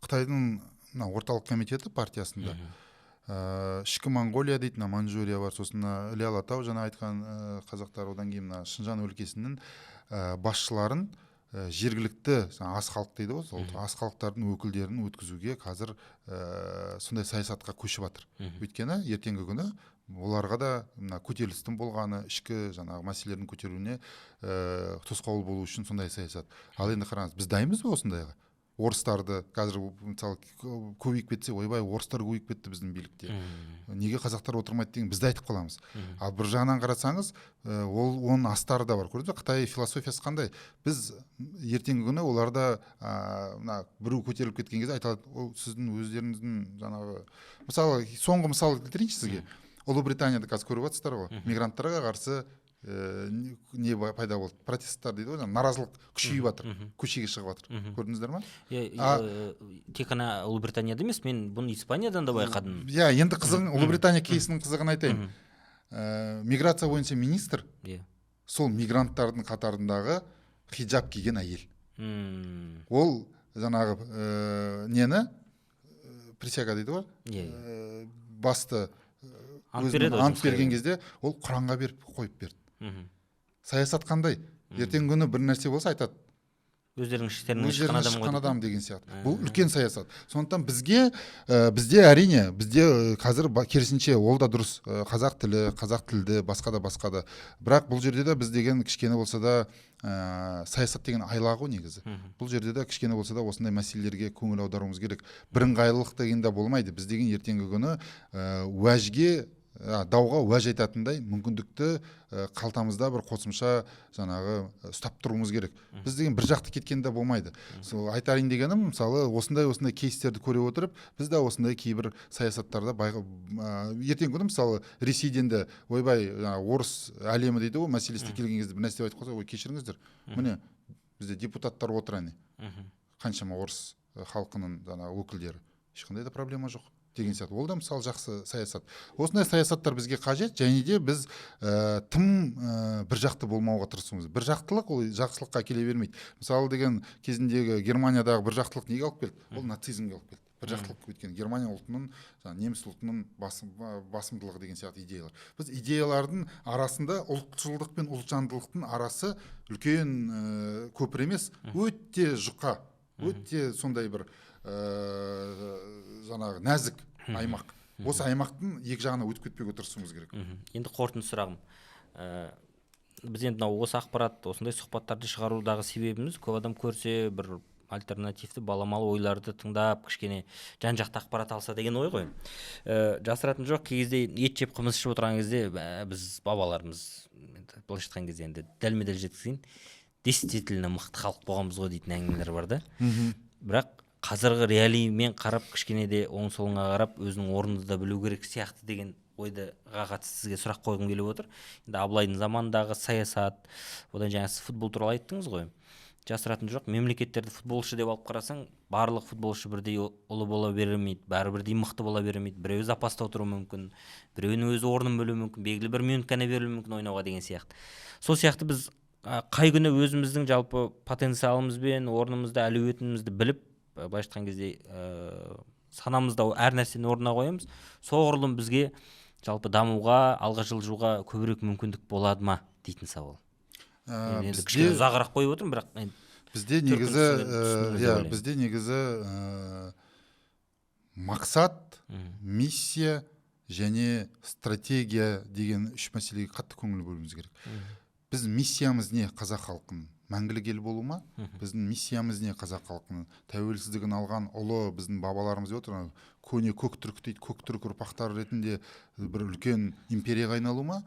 Қытайдың мына орталық комитеті партиясында Ішкі Моңғолия дейді, мына Маньчжурия бар, сосын мына Іле Алатау, жаңа айтқан қазақтар, одан кейін мына Шынжаң өлкесінің басшыларын жергілікті жаңа аз халық дейді ғой, сол аз халықтардың өкілдерін өткізуге қазір сондай саясатқа көшіп жатыр. Өйткені ертеңгі күні оларға да мына көтерілістің болғаны, ішкі жаңағы мәселелердің көтерілуіне тосқауыл болу үшін сондай саясат. Ал енді қараңыз, біз дайынбыз ба осындайға? Орыстарды қазір мысалы көбейіп кетсе, ойбай, орыстар көбейіп кетті біздің билікте, неге қазақтар отырмайды деген бізді айтып қаламыз. Ал бір жағынан қарасаңыз, ол оның астары да бар. Көрдіңіз бе, Қытай философиясы қандай? Біз ертеңгі күні оларда мына біреу көтеріліп кеткен кезде айтады, ол сіздің өздеріңіздің жаңағы, мысалы, соңғы мысал келтірейінші сізге. Ұлыбританияда қазір көріп жатсыздар ғой, мигранттарға қарсы не пайда болды, протесттар дейді ғой, наразылық күшейіп жатыр, көшеге шығып жатыр, көрдіңіздер ма? Иә, тек қана Ұлыбританияда емес, мен бұны Испаниядан да байқадым. Иә, енді қызығын, Ұлыбритания кейсінің қызығын айтайын. Миграция бойынша министр сол мигранттардың қатарындағы хиджаб киген әйел. Ол жаңағы нені, присяга дейді ғой, басты ант берген кезде ол Құранға беріп қойып берді. Саясат қандай? Ертеңгі күні бір нәрсе болса айтады, өздерінің іштерінен шыққан адам, шыққан адам деген сияқты. Бұл үлкен саясат. Сондықтан бізге, бізде әрине, бізде қазір керісінше, ол да дұрыс, қазақ тілі, қазақ тілді, басқа да, басқа да. Бірақ бұл жерде де біз деген кішкене болса да саясат деген айла ғой негізі. Бұл жерде де кішкене болса да осындай мәселелерге көңіл аударуымыз керек. Бірыңғайлылық деген де болмайды. Біз деген ертеңгі күні уәжге, дауға уәж айтатындай мүмкіндікті қалтамызда бір қосымша жаңағы ұстап тұруымыз керек. Біз деген бір жақты кеткенде болмайды. Сол айтайын дегенім, мысалы, осындай кейстерді көре отырып, біз де осындай кейбір саясаттарда ертеңгі күні, мысалы, Ресейден де ойбай, орыс әлемі дейді ғой, мәселесіне келген кезде бір нәрсе айтып қалса, ой, кешіріңіздер, міне бізде депутаттар отыр, әне қаншама орыс халқының жаңағы өкілдері, ешқандай да проблема жоқ деген сияқты. Ол да, мысалы, жақсы саясат. Осындай саясаттар бізге қажет. Және де біз тым бір жақты болмауға тырысуымыз. Бір жақтылық ол жақсылыққа әкеле бермейді. Мысалы деген, кезіндегі Германиядағы бір жақтылық неге алып келді? Ол нацизмге алып келді. Бір жақтылық, өйткені Германия ұлтының, жаңағы неміс ұлтының басымдылығы деген сияқты идеялар. Біз идеялардың арасында ұлтшылдық пен ұлтжандылықтың арасы үлкен көпір емес, өте жұқа, өте сондай бір жаңағы нәзік аймақ. Осы аймақтың екі жағына өтіп кетпеуге тырысуымыз керек. Енді қорытынды сұрағым. Біз енді мынау осы ақпарат, осындай сұхбаттарды шығарудағы себебіміз, көп адам көрсе бір альтернативті баламалы ойларды тыңдап, кішкене жан-жақты ақпарат алса деген ой ғой. Жасыратын жоқ, кей кезде ет жеп қымыз ішіп отырған кезде біз бабаларымыз, енді былайша айтқан кезде, енді дәлме-дәл жеткізейін, действительно мықты халық болғанбыз ғой дейтін әңгімелер бар да. Бірақ қазіргі реалиймен қарап, кішкене де оң солыңа қарап, өзінің орнын да білу керек сияқты деген ойға қатысты сізге сұрақ қойғым келіп отыр. Енді Абылайдың заманындағы саясат, одан жаңа сіз футбол туралы айттыңыз ғой. Жасыратын жоқ, мемлекеттерді футболшы деп алып қарасаң, барлық футболшы бірдей ұлы бола бермейді, бәрі бірдей мықты бола бермейді. Біреуі запаста отыруы мүмкін, біреуінің өзі орнын білуі мүмкін, белгілі бір минут қана берілуі мүмкін ойнауға деген сияқты. Сол сияқты біз қай күні өзіміздің жалпы потенциалымызбен, орнымызды, әлеуетімізді біліп, былайша айтқан кезде, санамызда әр нәрсені орнына қоямыз, соғұрлым бізге жалпы дамуға, алға жылжуға көбірек мүмкіндік болады ма дейтін сауал. Енді кішкене ұзағырақ қойып отырмын, бірақ бізде негізі, иә, бізде негізі мақсат, миссия және стратегия деген үш мәселеге қатты көңіл бөлуіміз керек. Біз миссиямыз не қазақ халқының? Мәңгілік ел болу ма? Біздің миссиямыз не қазақ халқының? Тәуелсіздігін алған ұлы біздің бабаларымыз деп отыр, көне көк түрік дейді, көк түрік ұрпақтары ретінде бір үлкен империяға айналу ма?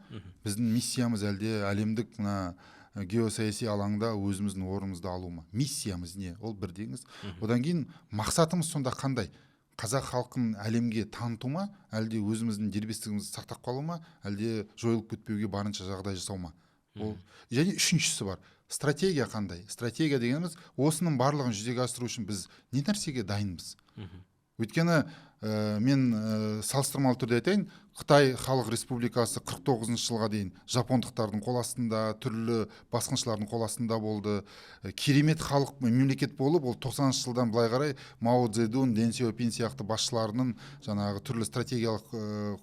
Біздің миссиямыз әлде әлемдік мына геосаяси алаңда өзіміздің орнымызды алу ма? Миссиямыз не? Ол бір деңіз. Одан кейін мақсатымыз сонда қандай? Қазақ халқын әлемге таныту ма? Әлде өзіміздің дербестігімізді сақтап қалу ма? Әлде жойылып кетпеуге барынша жағдай жасау ма? Ол және үшіншісі бар. Стратегия қандай? Стратегия дегеніміз осының барлығын жүзеге асыру үшін біз не нәрсеге дайынбыз? Өйткені мен салыстырмалы түрде айтайын, Қытай Халық Республикасы 49 жылға дейін жапондықтардың қол астында, түрлі басқыншылардың қол астында болды. Керемет халық мемлекет болып, ол 90 жылдан былай қарай Мао Цзэдун, Дэн Сяопин сияқты басшыларының жаңағы түрлі стратегиялық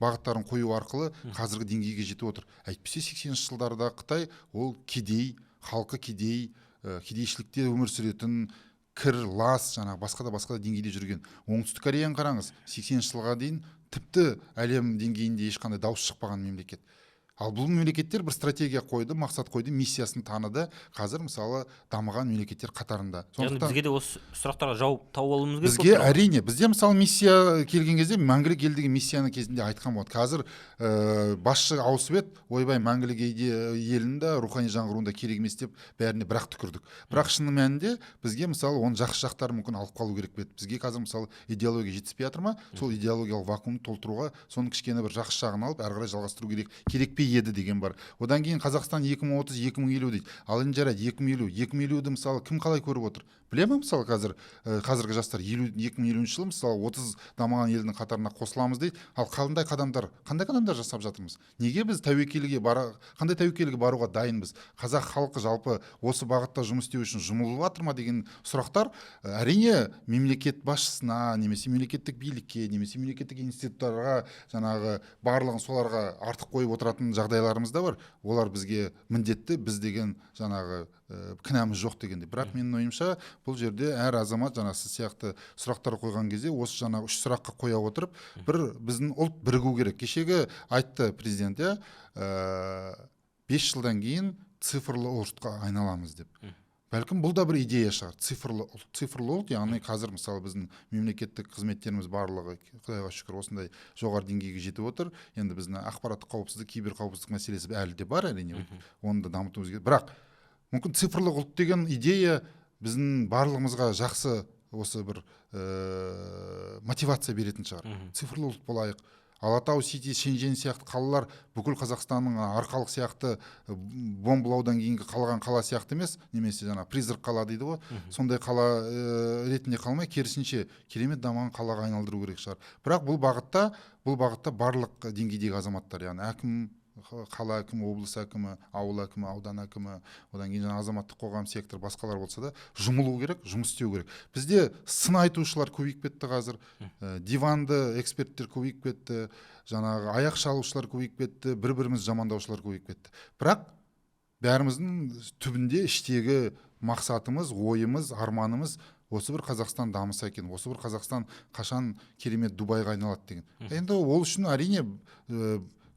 бағыттарын қою арқылы қазіргі деңгейге жетіп отыр. Әйтпесе 80 жылдарда Қытай ол кедей, халқы кедей, кедейшілікте өмір сүретін, кір, лас, жаңағы басқа да деңгейде жүрген. Оңтүстік Кореяны қараңыз, 80 жылға дейін тіпті әлем деңгейінде ешқандай дауыс шықпаған мемлекет. Ал бұл мемлекеттер бір стратегия қойды, мақсат қойды, миссиясын таныды. Қазір мысалы дамыған мемлекеттер қатарында. Яғни бізге де осы сұрақтарға жауап тауып алуымыз керек. Бізге әрине, бізде мысалы миссия келген кезде мәңгілік ел деген миссияны кезінде айтқан болады. Қазір басшы ауысып еді, ойбай, мәңгілік елінің де рухани жаңғыруында керек емес деп бәріне бірақ түкірдік. Бірақ шын мәнінде бізге мысалы оның жақсы жақтарын мүмкін алып қалу керек пе еді. Бізге қазір мысалы идеология жетіспей жатыр ма? Сол идеологиялық вакуумды толтыруға соның кішкене бір жақсы жағын алып әрі қарай жалғастыру керек пе еді деген бар. Одан кейін Қазақстан 2030, 2050 дейді. Ал енді жарайды, 2050, 2050-ді мысалы кім қалай көріп отыр? Біле ме мысалы қазір қазіргі жастар 2050 жылы мысалы 30 дамыған елдің қатарына қосыламыз дейді. Ал қандай қадамдар жасап жатырмыз? Неге біз тәуекелге қандай тәуекелге баруға дайынбыз? Қазақ халқы жалпы осы бағытта жұмыс істеу үшін жұмылып жатыр ма деген сұрақтар әрине мемлекет басшысына немесе мемлекеттік билікке немесе мемлекеттік институттарға жаңағы барлығын соларға артық қойып отыратын жағдайларымыз да бар. Олар бізге міндетті, біз деген жаңағы кінәміз жоқ дегенде. Бірақ менің ойымша бұл жерде әр азамат жаңа сіз сияқты сұрақтар қойған кезде осы жаңағы үш сұраққа қоя отырып бір біздің ұлт бірігу керек. Кешегі айтты президент, 5 жылдан кейін цифрлы ұлтқа айналамыз деп. Бәлкім бұл да бір идея шығар. Цифрлы ұлт, цифрлы ұлт, яғни қазір мысалы біздің мемлекеттік қызметтеріміз барлығы құдайға шүкір осындай жоғары деңгейге жетіп отыр. Енді біздің ақпараттық қауіпсіздік, киберқауіпсіздік мәселесі әлі де бар әрине, оны да дамытуымыз керек. Бірақ мүмкін цифрлы ұлт деген идея біздің барлығымызға жақсы осы бір мотивация беретін шығар. Цифрлы ұлт болайық. Алатау Сити, Шенжен сияқты қалалар бүкіл Қазақстанның Арқалық сияқты бомбалаудан кейінгі қалған қала сияқты емес, немесе жаңа призрак қала дейді ғой, сондай қала ретінде қалмай, керісінше керемет дамыған қалаға айналдыру керек шығар. Бірақ бұл бағытта барлық деңгейдегі азаматтар, яғни әкім, қала әкімі, облыс әкімі, ауыл әкімі, аудан әкімі, одан кейін жаңа азаматтық қоғам сектор басқалар болса да жұмылу керек, жұмыс істеу керек. Бізде сын айтушылар көбейіп кетті қазір, диванды эксперттер көбейіп кетті, жаңағы аяқ шалушылар көбейіп кетті, бір-біріміз жамандаушылар көбейіп кетті. Бірақ бәріміздің түбінде іштегі мақсатымыз, ойымыз, арманымыз осы бір Қазақстан дамыса екен, осы бір Қазақстан қашан керемет Дубайға айналады деген. Енді ол үшін әрине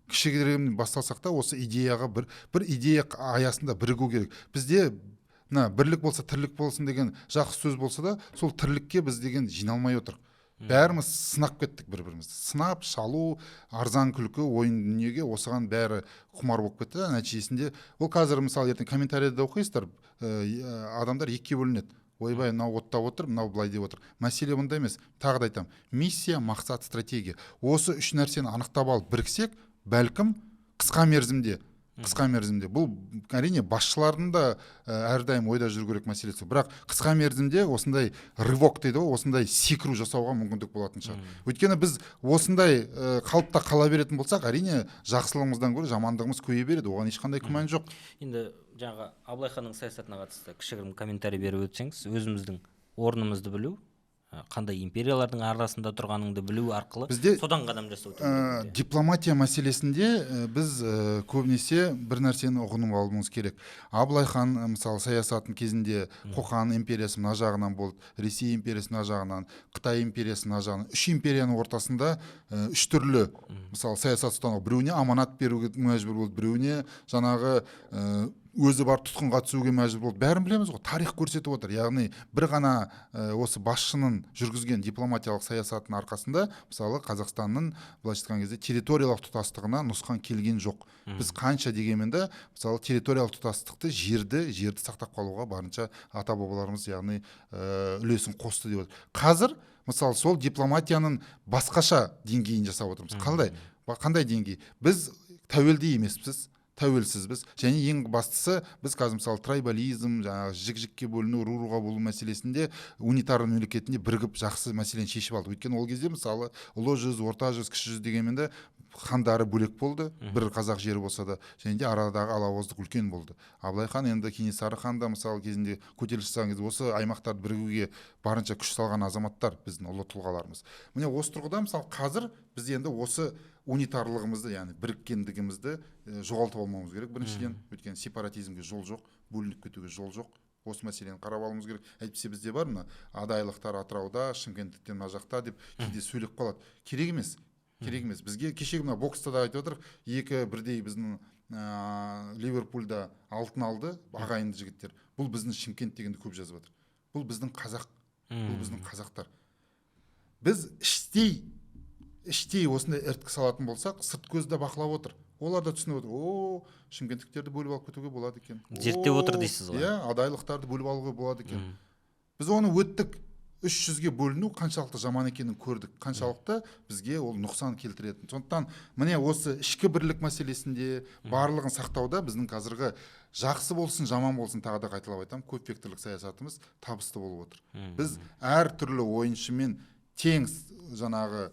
кішігірім басталсақ та осы идеяға бір идея аясында бірігу керек. Бізде мына бірлік болса тірлік болсын деген жақсы сөз болса да, сол тірлікке біз деген жиналмай отырық. Бәріміз сынап кеттік бір-бірімізді. Сынап, шалу, арзан күлкі, ойын дүниеге осыған бәрі құмар болып кетті. Нәтижесінде ол қазір мысалы ертең комментарийде оқисыздар, адамдар екіге бөлінеді. Ойбай, мынау оттап отыр, мынау былай деп отыр. Мәселе бұнда емес. Тағы да айтамын, миссия, мақсат, стратегия. Осы үш нәрсені анықтап алып біріксек, бәлкім қысқа мерзімде бұл әрине басшылардың да әрдайым ойда жүру керек мәселесі, бірақ қысқа мерзімде осындай рывок дейді ғой, осындай секіру жасауға мүмкіндік болатын шығар. Өйткені біз осындай қалыпта қала беретін болсақ, әрине жақсылығымыздан гөрі жамандығымыз көбейе береді, оған ешқандай күмән жоқ. Енді жаңағы Абылай ханның саясатына қатысты кішігірім комментарий беріп өтсеңіз, өзіміздің орнымызды білу, қандай империялардың арасында тұрғаныңды білу арқылы бізде содан қадам жасау. Дипломатия мәселесінде біз көбінесе бір нәрсені ұғынып алуымыз керек. Абылай хан мысалы саясатын кезінде Қоқан империясы мына жағынан болды, Ресей империясы мына жағынан, Қытай империясы мына жағынан. Үш империяның ортасында үш түрлі мысалы саясат ұстану. Біреуіне аманат беруге мәжбүр болды, біреуіне жаңағы өзі бар тұтқынға түсуге мәжбүр болды. Бәрін білеміз ғой, тарих көрсетіп отыр. Яғни бір ғана осы басшының жүргізген дипломатиялық саясатының арқасында мысалы Қазақстанның былайша айтқан кезде территориялық тұтастығына нұсқан келген жоқ. Біз қанша дегенмен де мысалы территориялық тұтастықты, жерді сақтап қалуға барынша ата-бабаларымыз яғни үлесін қосты деп отыр. Қазір мысалы сол дипломатияның басқаша деңгейін жасап отырмыз. Қандай? Қандай деңгей? Біз тәуелді емеспіз, тәуелсізбіз. Және ең бастысы біз қазір мысалы трайбализм, жаңағы жік-жікке бөліну, ру-руға бөліну мәселесінде унитарлы мемлекетінде бірігіп жақсы мәселені шешіп алдық. Өйткені ол кезде мысалы Ұлы жүз, Орта жүз, Кіші жүз дегенмен де хандары бөлек болды, бір қазақ жері болса да, және де арадағы алауыздық үлкен болды. Абылай хан енді Кенесары хан да мысалы кезінде көтеріліс жасаған кезде осы аймақтарды бірігуге барынша күш салған азаматтар біздің ұлы тұлғаларымыз. Міне осы тұрғыда мысалы қазір біз енді осы унитарлығымызды, яғни біріккендігімізді жоғалтып алмауымыз керек біріншіден. Өйткені сепаратизмге жол жоқ, бөлініп кетуге жол жоқ. Осы мәселені қарап алуымыз керек. Әйтпесе бізде бар мына адайлықтар Атырауда, шымкенттіктер мына жақта деп кейде сөйлеп қалады. Керек емес. Керек емес бізге. Кешегі мына бокста да айтып отыр, екі бірдей біздің Ливерпульда алтын алды ағайынды жігіттер. Бұл біздің Шымкент дегенді көп жазып жатыр. Бұл біздің қазақ, бұл біздің қазақтар. Біз іштей осындай іріткі салатын болсақ, сырт көз де бақылап отыр, олар да түсініп отыр: о, шымкенттіктерді бөліп алып кетуге болады екен. Зерттеп отыр дейсіз ғой. Иә, адайлықтарды бөліп алуға болады екен. Біз оны өттік. 300-ге бөліну қаншалықты жаман екенін көрдік, қаншалықты бізге ол нұқсан келтіретін. Сондықтан міне осы ішкі бірлік мәселесінде барлығын сақтауда біздің қазіргі, жақсы болсын, жаман болсын, тағы да қайталап айтамын, көп векторлық саясатымыз табысты болып отыр. Біз әртүрлі ойыншымен тең жаңағы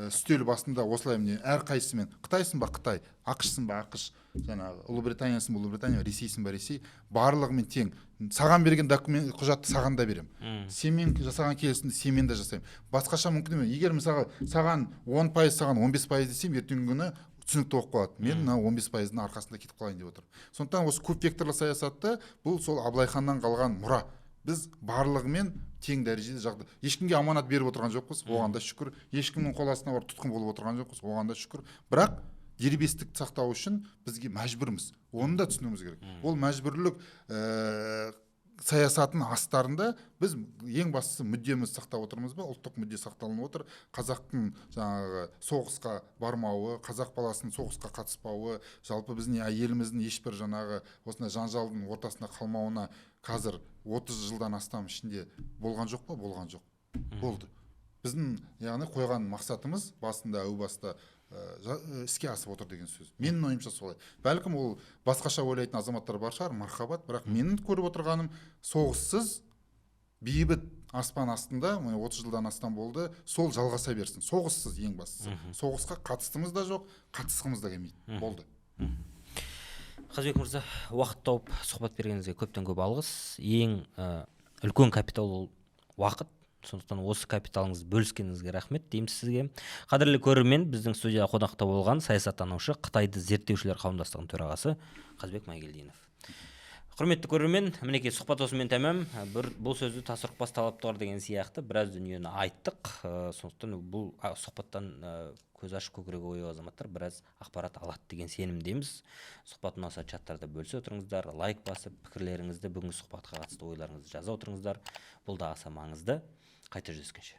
үстел басында осылай, міне, әрқайсысымен: қытайсың ба, Қытай, АҚШсың ба, АҚШ, жаңағы Ұлыбританиясың ба, Ұлыбритания, Ресейсің ба, Ресей, барлығымен тең. Саған берген документ, құжатты саған да беремін, сенімен жасаған келісімді сенімен де жасаймын, басқаша мүмкін емес. Егер, мысалға, саған 10%, саған 15% десем, ертеңгі күні түсінікті болып қалады: мен мына 15%-дың арқасында кетіп қалайын деп отырмын. Сондықтан осы көп векторлы саясатты, бұл сол Абылай ханнан қалған мұра, біз барлығымен тең дәрежеде жағдай, ешкімге аманат беріп отырған жоқпыз, оған да шүкір. Ешкімнің қол астына барып тұтқын болып отырған жоқпыз, оған да шүкір. Бірақ дербестікті сақтау үшін бізге мәжбүрміз, оны да түсінуіміз керек. Ол мәжбүрлік саясатының астарында біз ең бастысы мүддемізді сақтап отырмыз ба? Ұлттық мүдде сақталынып отыр. Қазақтың жаңағы соғысқа бармауы, қазақ баласының соғысқа қатыспауы, жалпы біздің еліміздің ешбір жаңағы осындай жанжалдың ортасында қалмауына қазір 30 жылдан астам ішінде болған жоқ па? Болған жоқ, болды. Біздің, яғни, қойған мақсатымыз басында, әу баста іске асып отыр деген сөз. Менің ойымша солай. Бәлкім, ол басқаша ойлайтын азаматтар бар шығар, мархабат. Бірақ менің көріп отырғаным, соғыссыз бейбіт аспан астында міне 30 жылдан астам болды, сол жалғаса берсін. Соғыссыз, ең бастысы. Соғысқа қатысымыз да жоқ, қатысқымыз да келмейді, болды. Қазбек мырза, уақыт тауып сұхбат бергеніңізге көптен көп алғыс. Ең үлкен капитал ол уақыт, сондықтан осы капиталыңызды бөліскеніңізге рахмет дейміз сізге. Қадірлі көрермен, біздің студияда қонақта болған саясаттанушы, Қытайды зерттеушілер қауымдастығының төрағасы Қазбек Майгелдинов. Құрметті көрермен, мінекей, сұхбат осымен тәмам. Бір бұл сөзді тас ұрықпас талап туар деген сияқты біраз дүниені айттық. Сондықтан бұл сұхбаттан көзі ашық, көкірегі ояу азаматтар біраз ақпарат алады деген сенімдеміз. Сұхбат ұнаса, чаттарда бөлісе отырыңыздар, лайк басып, пікірлеріңізді, бүгінгі сұхбатқа қатысты ойларыңызды жаза отырыңыздар. Бұл да аса маңызды. Қайта жүздескенше.